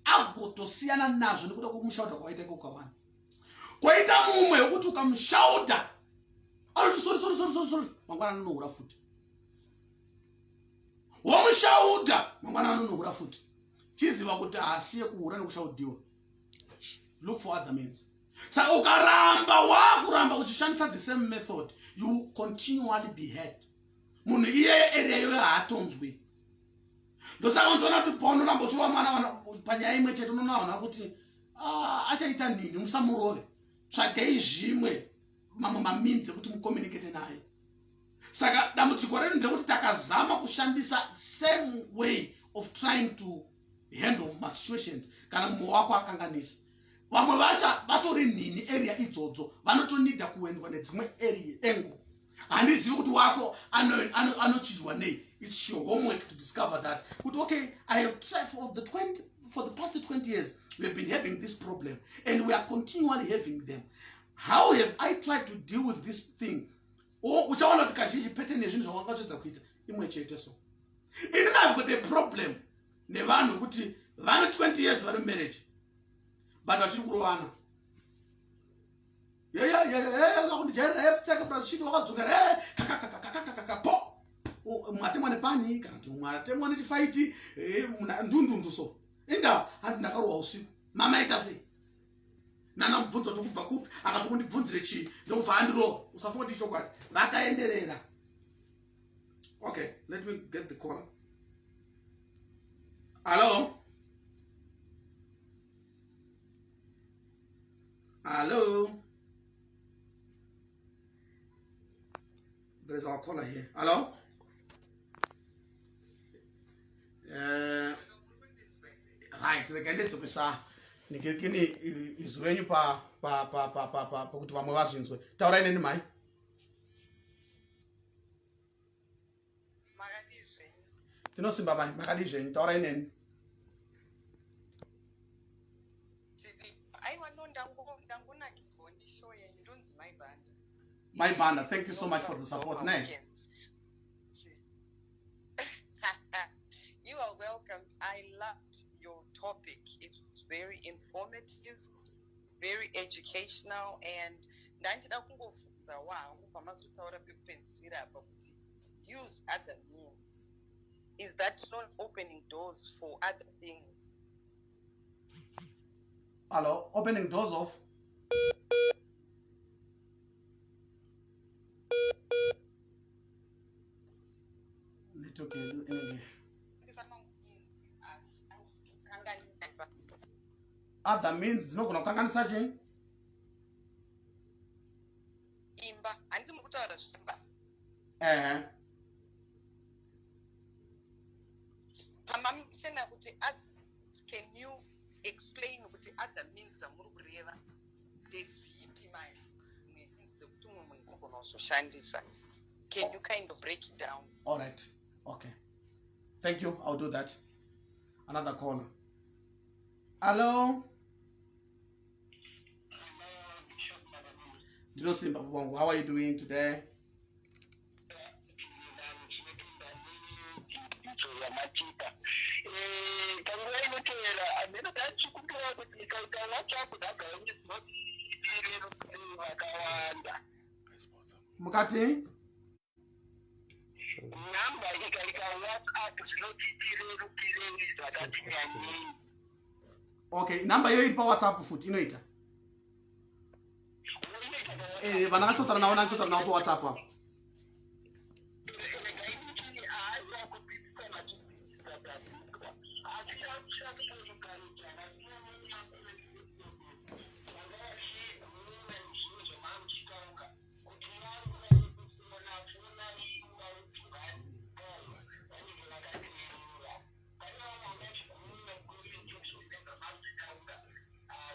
agotosiyana nazvo nekuda kwekumushaudha kwawaita iko kawani. Kwoita mumwe wekuti ukamushaudha anoti, "Sorry, sorry, sorry, sorry, sorry," mangwana anonohura futi. Womushaudha, mangwana anonohura futi. Chiziva kuti haasiye kuhura nekushaudhiwa. Look for other means. Saka ukaramba waakuramba uchishandisa the same method, you continually be hurt. Munhu iyeye area iyoyo haatonzwi. Ndosaka unozoona kuti paunoramba uchirova mwana panyaya imwe chete, unoona kuti, "Ah, achaita nini." Musamurove, tsvagei zvimwe mamwe mameans ekuti mucommunicate naye. Saka dambudziko redu ndekuti takazama kushandisa same way of trying to handle masituations kana mumwe wako akanganisa. Vamwe vacho vatori nini area idzodzo, vanotonida kuendwa nedzimwe area angle. Handizivi kuti wako anochinjwa nei. It's your homework to discover that, kuti, okay, I have tried for the past 20 years, we have been having this problem and we are continually having them. How have I tried to deal with this thing? Uchaona kuti kazhinji pattern yezvinhu zvawanga kuita imwe chete. So inini have got a problem nevanhu kuti vane 20 years vari mumarriage, but vachiri kurovana. Kundijairira, wakadzokera kakakakakakaka po, mumwe atemwa nepani, kana kuti mumwe atemwa nechifaiti, ndundundu. So inda hanzi, "Ndakarohwa usiku." Mama ita sei? Nana mubvunzo kuti kubva kupi, akati kundibvunzire chii, ndokubva andirohwa. Usafunga kuti ichokwadi, vakaenderera. Okay, let me get the caller. Hello, hello, there is our caller here. Hello. Right, rega ndedzokesa nikirikini izwi renyu pakuti vamwe vazvinzwe. Taurai neni, mai. Makadii zvenyu? Tinosimba, mai. Makadii zvenyu? Taurai neni. Tiri aiwa, no, ndangonakidzwawo neshow yenyu. Ndonzi Mai Banda. My Banda, thank you so much for the support. Ne? You are welcome. I loved your topic. It was very informative, very educational, and ndandida kungobvunza wangu pamazotaura pekupedzisira apa kuti use other means. Is that not opening doors for other things? Hello, opening doors of network yedu inenge other means dzinogona kukanganisa chii? Imba, handiti muri kutaura zvimba? Ehe. Pamamchena kuti can you explain kuti other means dzamuri kureva ndedzipi, mai dzekuti mumwe munhu unogona kuzoshandisa? Can you kind of break it down? All right, okay, thank you, I'll do that. Another caller. Hello, ndinosimba wangu. How are you doing today? Yamatipa panguva inotevera hameno ndachikumbira kuti ndikaita WhatsApp nhamba yangu zinoti vakawanda. Mukati? Nhamba ikaita WhatsApp zinotitirerukirei zvakati nyanyei. Okay, nhamba iyoyo iri paWhatsApp futi inoita. Vana vachitotaura navo, ndachitotaura navo paWhatsApp apo. Regai nditi haiwa, kudzidzisa machidzidzisa tadzidzwa, asi chakuencourage vasina makore vanga vachiona zvinhu zvamamuchitaura kuti vari kuona ivautungani vanenge vakateerera. Pane vamwe vanga vachigumira kuconstitution zvamamuchitaura,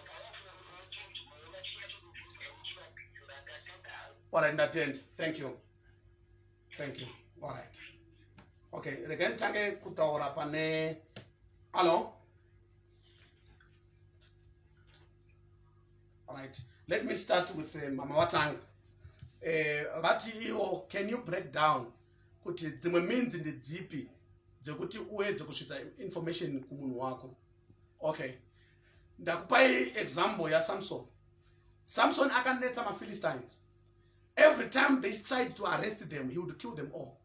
ngavafunge maona chinyatsokudzidza muchivapindura. Ndatendaro. Alright, ndatenda. Thank you, thank you. Alright, okay, regai nditange kutaura pane, hallo. Alright, let me start with mama watanga. Vati iwo, can you break down kuti dzimwe means ndedzipi dzekuti uedze kusvitsa information kumunhu wako? Okay, ndakupai example yaSamson. Samson akanetsa maPhilistines. Every time they tried to arrest them, he would kill them all,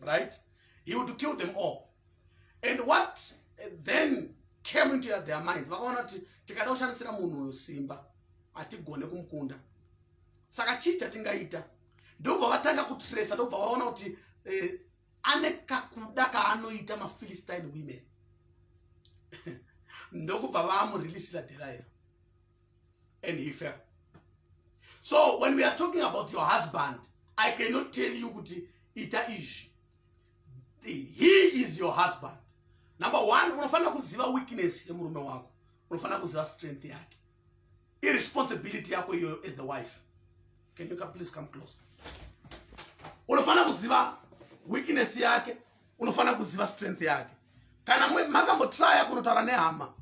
right? He would kill them all. And what then came into their minds, vakaona kuti tikada kushandisira munhu uyu simba hatigone kumukunda, saka chii chatingaita? Ndobva vatanga kutresa, ndobva vaona kuti ane kakuda kaanoita maPhilistine women, ndokubva vamurilisira Delilah, and he fell. So when we are talking about your husband, I cannot tell you kuti ita izvi. He is your husband. Number one, unofanira kuziva weakness yemurume wako, unofanira kuziva strength yake. Iresponsibility yako iyoyo as the wife. Can you please come closer? Unofanira kuziva weakness yake, unofanira kuziva strength yake. Kana makambotraya kunotaura nehama,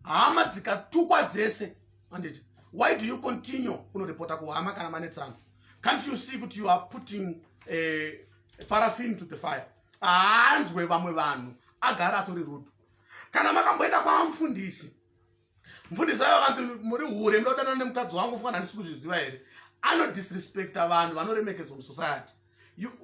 hama dzikatukwa dzese, anditi? Why do you continue kunoripota kuhama kana manetsana? Can't you see kuti you are putting paraffin to the fire? Haanzwe vamwe vanhu, agara atori rudo. Kana makamboenda kwamufundisi, mufundisi ayo akanzi muri hure, muda kudanana nemukadzi wangu, fana handisi kuzviziva here? Anodisrespecta vanhu vanoremekedzwa musociety.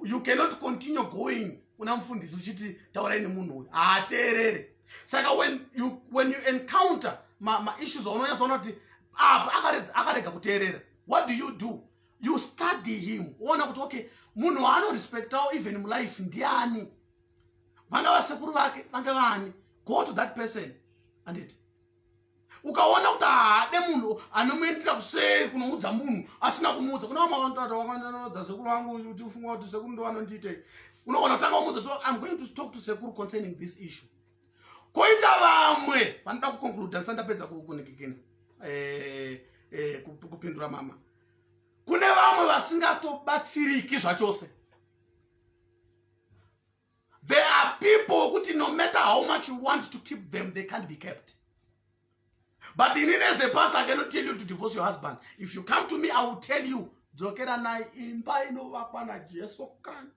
You cannot continue going kuna mufundisi uchiti taurai nemunhu uyu, haateerere. Saka when you encounter maissues ma aunonyatsoona kuti apa akarega kuteerera, what do you do? You study him, woona kuti okay, munhu waanorespectawo even mulife ndiani? Vanga vasekuru vake, vanga vaani? Go to that person, anditi? Ukaona kuti haade munhu anomuendera kuseri kunoudza munhu asina kumuudza, kuna vamwe sekuru vangu kuti ufunga kuti sekuru ndo vanondiitei, unogona kutanga umuudza so, "I'm going to talk to sekuru concerning this issue." Koita vamwe vanoda kuconcluda ndisati ndapedza kunikikina kupindura mama. Kune vamwe vasingatobatsiriki zvachose. There are people kuti no matter how much you want to keep them, they can't be kept. But inini as a pastor, I cannot tell you to divorce your husband. If you come to me, I will tell you Dzokeranai, imba inovakwa naJesu Kristu.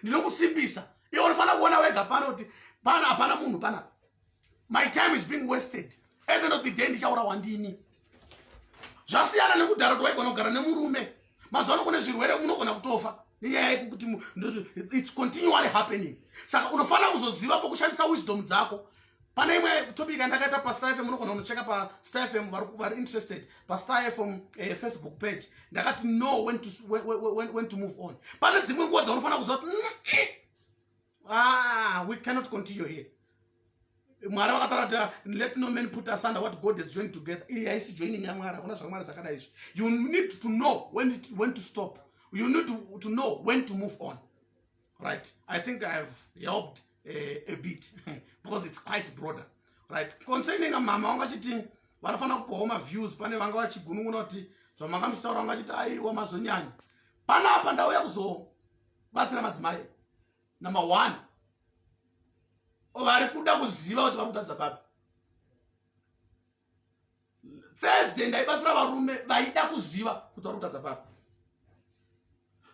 Ndinokusimbisa iwe, unofanira kuona wega pano kuti pano hapana munhu panapa. My time is being wasted. At the end of the day ndichaurawa ndini. Zvasiyana nekudhara kuti waigona kugara nemurume. Mazuva ano kune zvirwere, munogona kutofa nenyaya yekuti it's continually happening. Saka unofanira kuzoziva pokushandisa wisdom dzako. Pane imwe topic yandakaita paStar FM, munogona kunocheka paStar FM, vari interested, paStar FM Facebook page. Ndakati know when to move on. Pane dzimwe nguva dzaunofanira kuziva kuti ah, we cannot continue here. Mwari vakataura kuti, "Let no man put asunder what God has joined together." Iyi haisi joining yaMwari, hakuna zvaMwari zvakadai izvi. You need to know when to stop. You need to know when to move on, right? I think I have helped a bit because it's quite broader, right? Concerning mama vanga vachiti vanofanira kupawo maviews, pane vanga vachigunun'una kuti zvamanga muchitaura, vanga vachiti aiwa, mazonyanya panapa. Ndauya kuzobatsira madzimai, number one, vari kuda kuziva kuti vari kutadza papi. Thursday ndaibatsira varume vaida kuziva kuti vari kutadza papi.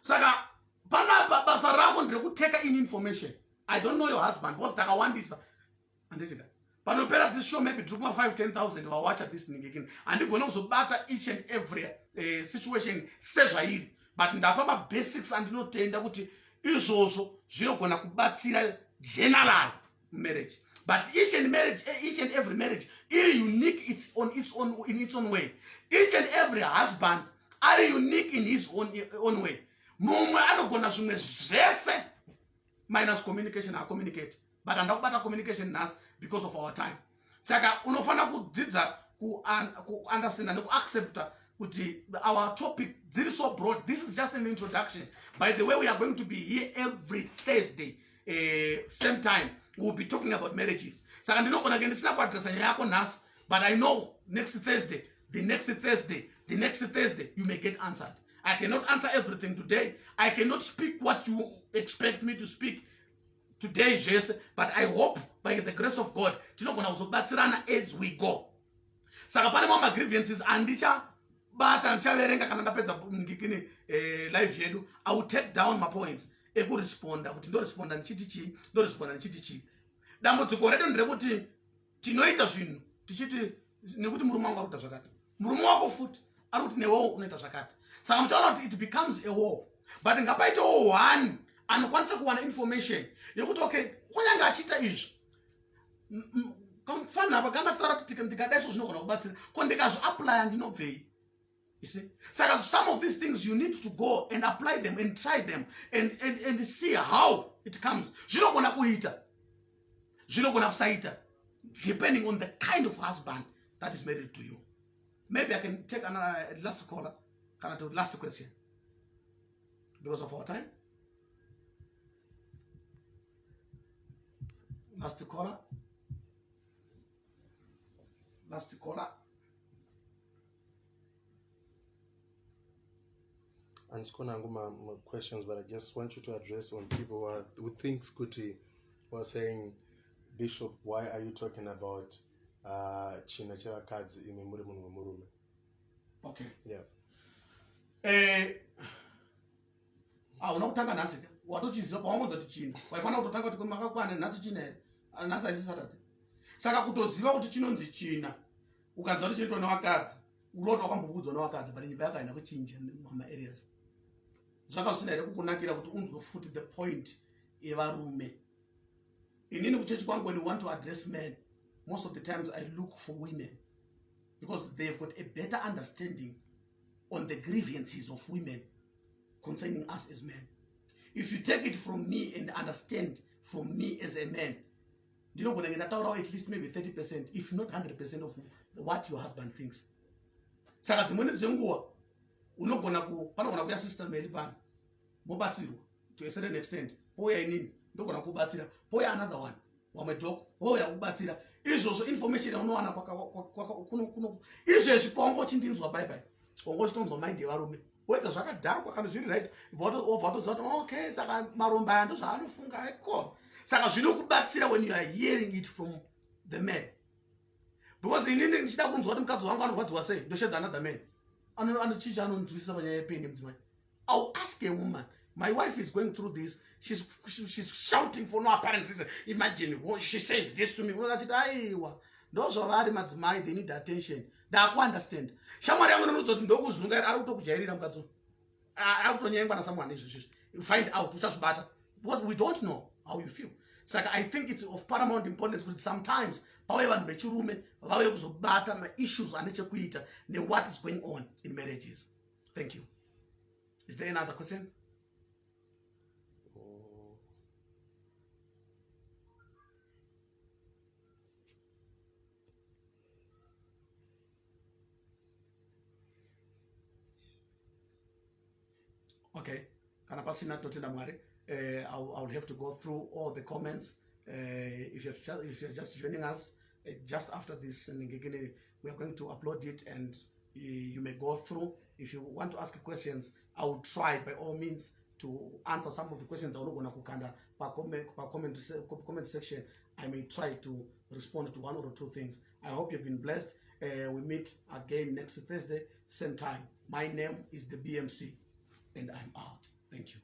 Saka panapa basa rako nderekuteka in information. I don't know your husband because takawandisa, handitika? Panopera this show, maybe tiri kuma 5 10,000 vawacha this ningekini. Handigoni kuzobata each and every situation sezvairi, but ndapa mabasics andinotenda kuti izvozvo zvinogona kubatsira general marriage. But each and every marriage iri unique in its own way. Each and every husband ari unique in his own way. Mumwe anogona zvimwe zvese minus communication, acommunicate, but handa kubata communication nhasi because of our time. Saka unofanira kudzidza kuunderstanda nekuaccepta kuti our topic dziri so broad. This is just an introduction. By the way, we are going to be here every Thursday, same time. We will be talking about marriages. Saka ndinogona ke ndisina kuadresa nyaya yako nhasi, but I know next Thursday, the next Thursday, the next Thursday, you may get answered. I cannot answer everything today. I cannot speak what you expect me to speak today zvese, but I hope by the grace of God tinogona kuzobatsirana as we go. Saka pane mamwe magrievances andichabata, ndichaverenga kana ndapedza ngikini live yedu. I will take down mapoints ekuresponda kuti ndoresponda ndichiti chii, ndoresponda ndichiti chii. Dambudziko redu nderekuti tinoita zvinhu tichiti nekuti murume wangu ari kuita zvakati, murume wako futi ari kuti newewo unoita zvakati. Saka muchaona kuti it becomes a war. But ngapaitewo one anokwanisa kuwana information yekuti okay, kunyange achiita izvi, kamufanira apa kanga sitaura kuti ndikadai so zvinogona kubatsira, ko ndikazviapplya ndinobvei? You see? Saka some of these things you need to go and apply them and try them and see how it comes. Zvinogona kuita, zvinogona kusaita, depending on the kind of husband that is married to you. Maybe I can take another last caller, kana to last question because of our time. Last caller, last caller. Andisikuona hangu ma questions, but I just want you to address on people who think kuti, who are saying, "Bishop, why are you talking about china chevakadzi imi muri munhu wemurume?" Okay. Yeah. Hauna kutanga nhasi ka, watochiziva pawangonza kuti china. Waifanira kutotanga kuti makakwana nhasi china here? Ah, nhasi haisi Saturday. Saka kutoziva kuti chinonzi china, ukaziva kuti chinoitwa nevakadzi, uroti wakambokuudzwa nevakadzi, but nyika yako haina kuchinja mumaareas. Zvakazvisina here kukunakira kuti unzwe futi the point yevarume? Inini kuchechi kwangu, when you want to address men, most of the times I look for women because they've got a better understanding on the grievances of women concerning us as men. If you take it from me and understand from me as a man, ndinogona nge ndataurawo at least maybe 30%, if not 100% of what your husband thinks. Saka dzimweni dzenguva unogona ku panogona kuya Sister Mary pano, mobatsirwa to a certain extent. Pouya inini, ndogona kubatsira. Pouya another one, wamwe doko wouya kubatsira. Izvozvo information yaunowana kuno izvezvi paunga uchindinzwa, bye bye, wanga uchitonzwa mind yevarume wega zvakadhakwa kana zviri right, wobva watoziva kuti okay, saka maromba aya ndozvaanofunga iko. Saka zvinokubatsira when you are hearing it from the man, because inini ndichida kunzwa kuti mukadzi wangu anorwadziwa sei, ndoshedza another man. Anochicha anonzwisisa panyaya yepain yemudzimai. I'll ask a woman, my wife is going through this, she's shouting for no apparent reason. Imagine, well, she says this to me. Unoti aiwa, ndozvavari madzimai, they need attention. Ndakuunderstand. Shamwari yangu inoudza kuti ndokuzungaira, ari kutokujairira mukadzi uyu. Ari kutonyengwa nasomeone izvi izvi. Find out, uchazvibata. Because we don't know how you feel. Saka I think it's of paramount importance kuti sometimes pauye vanhu vechirume vauye kuzobata maissues ane chekuita newhat is going on in marriages. Thank you. Is there another question? Okay, kana pasina, totenda Mwari. I'll have to go through all the comments. If you're just joining us, just after this, we are going to upload it and you may go through. If you want to ask questions, I will try by all means to answer some of the questions aunogona kukanda pa comment section. I may try to respond to one or two things. I hope you've been blessed. We meet again next Thursday, same time. My name is the BMC and I'm out. Thank you.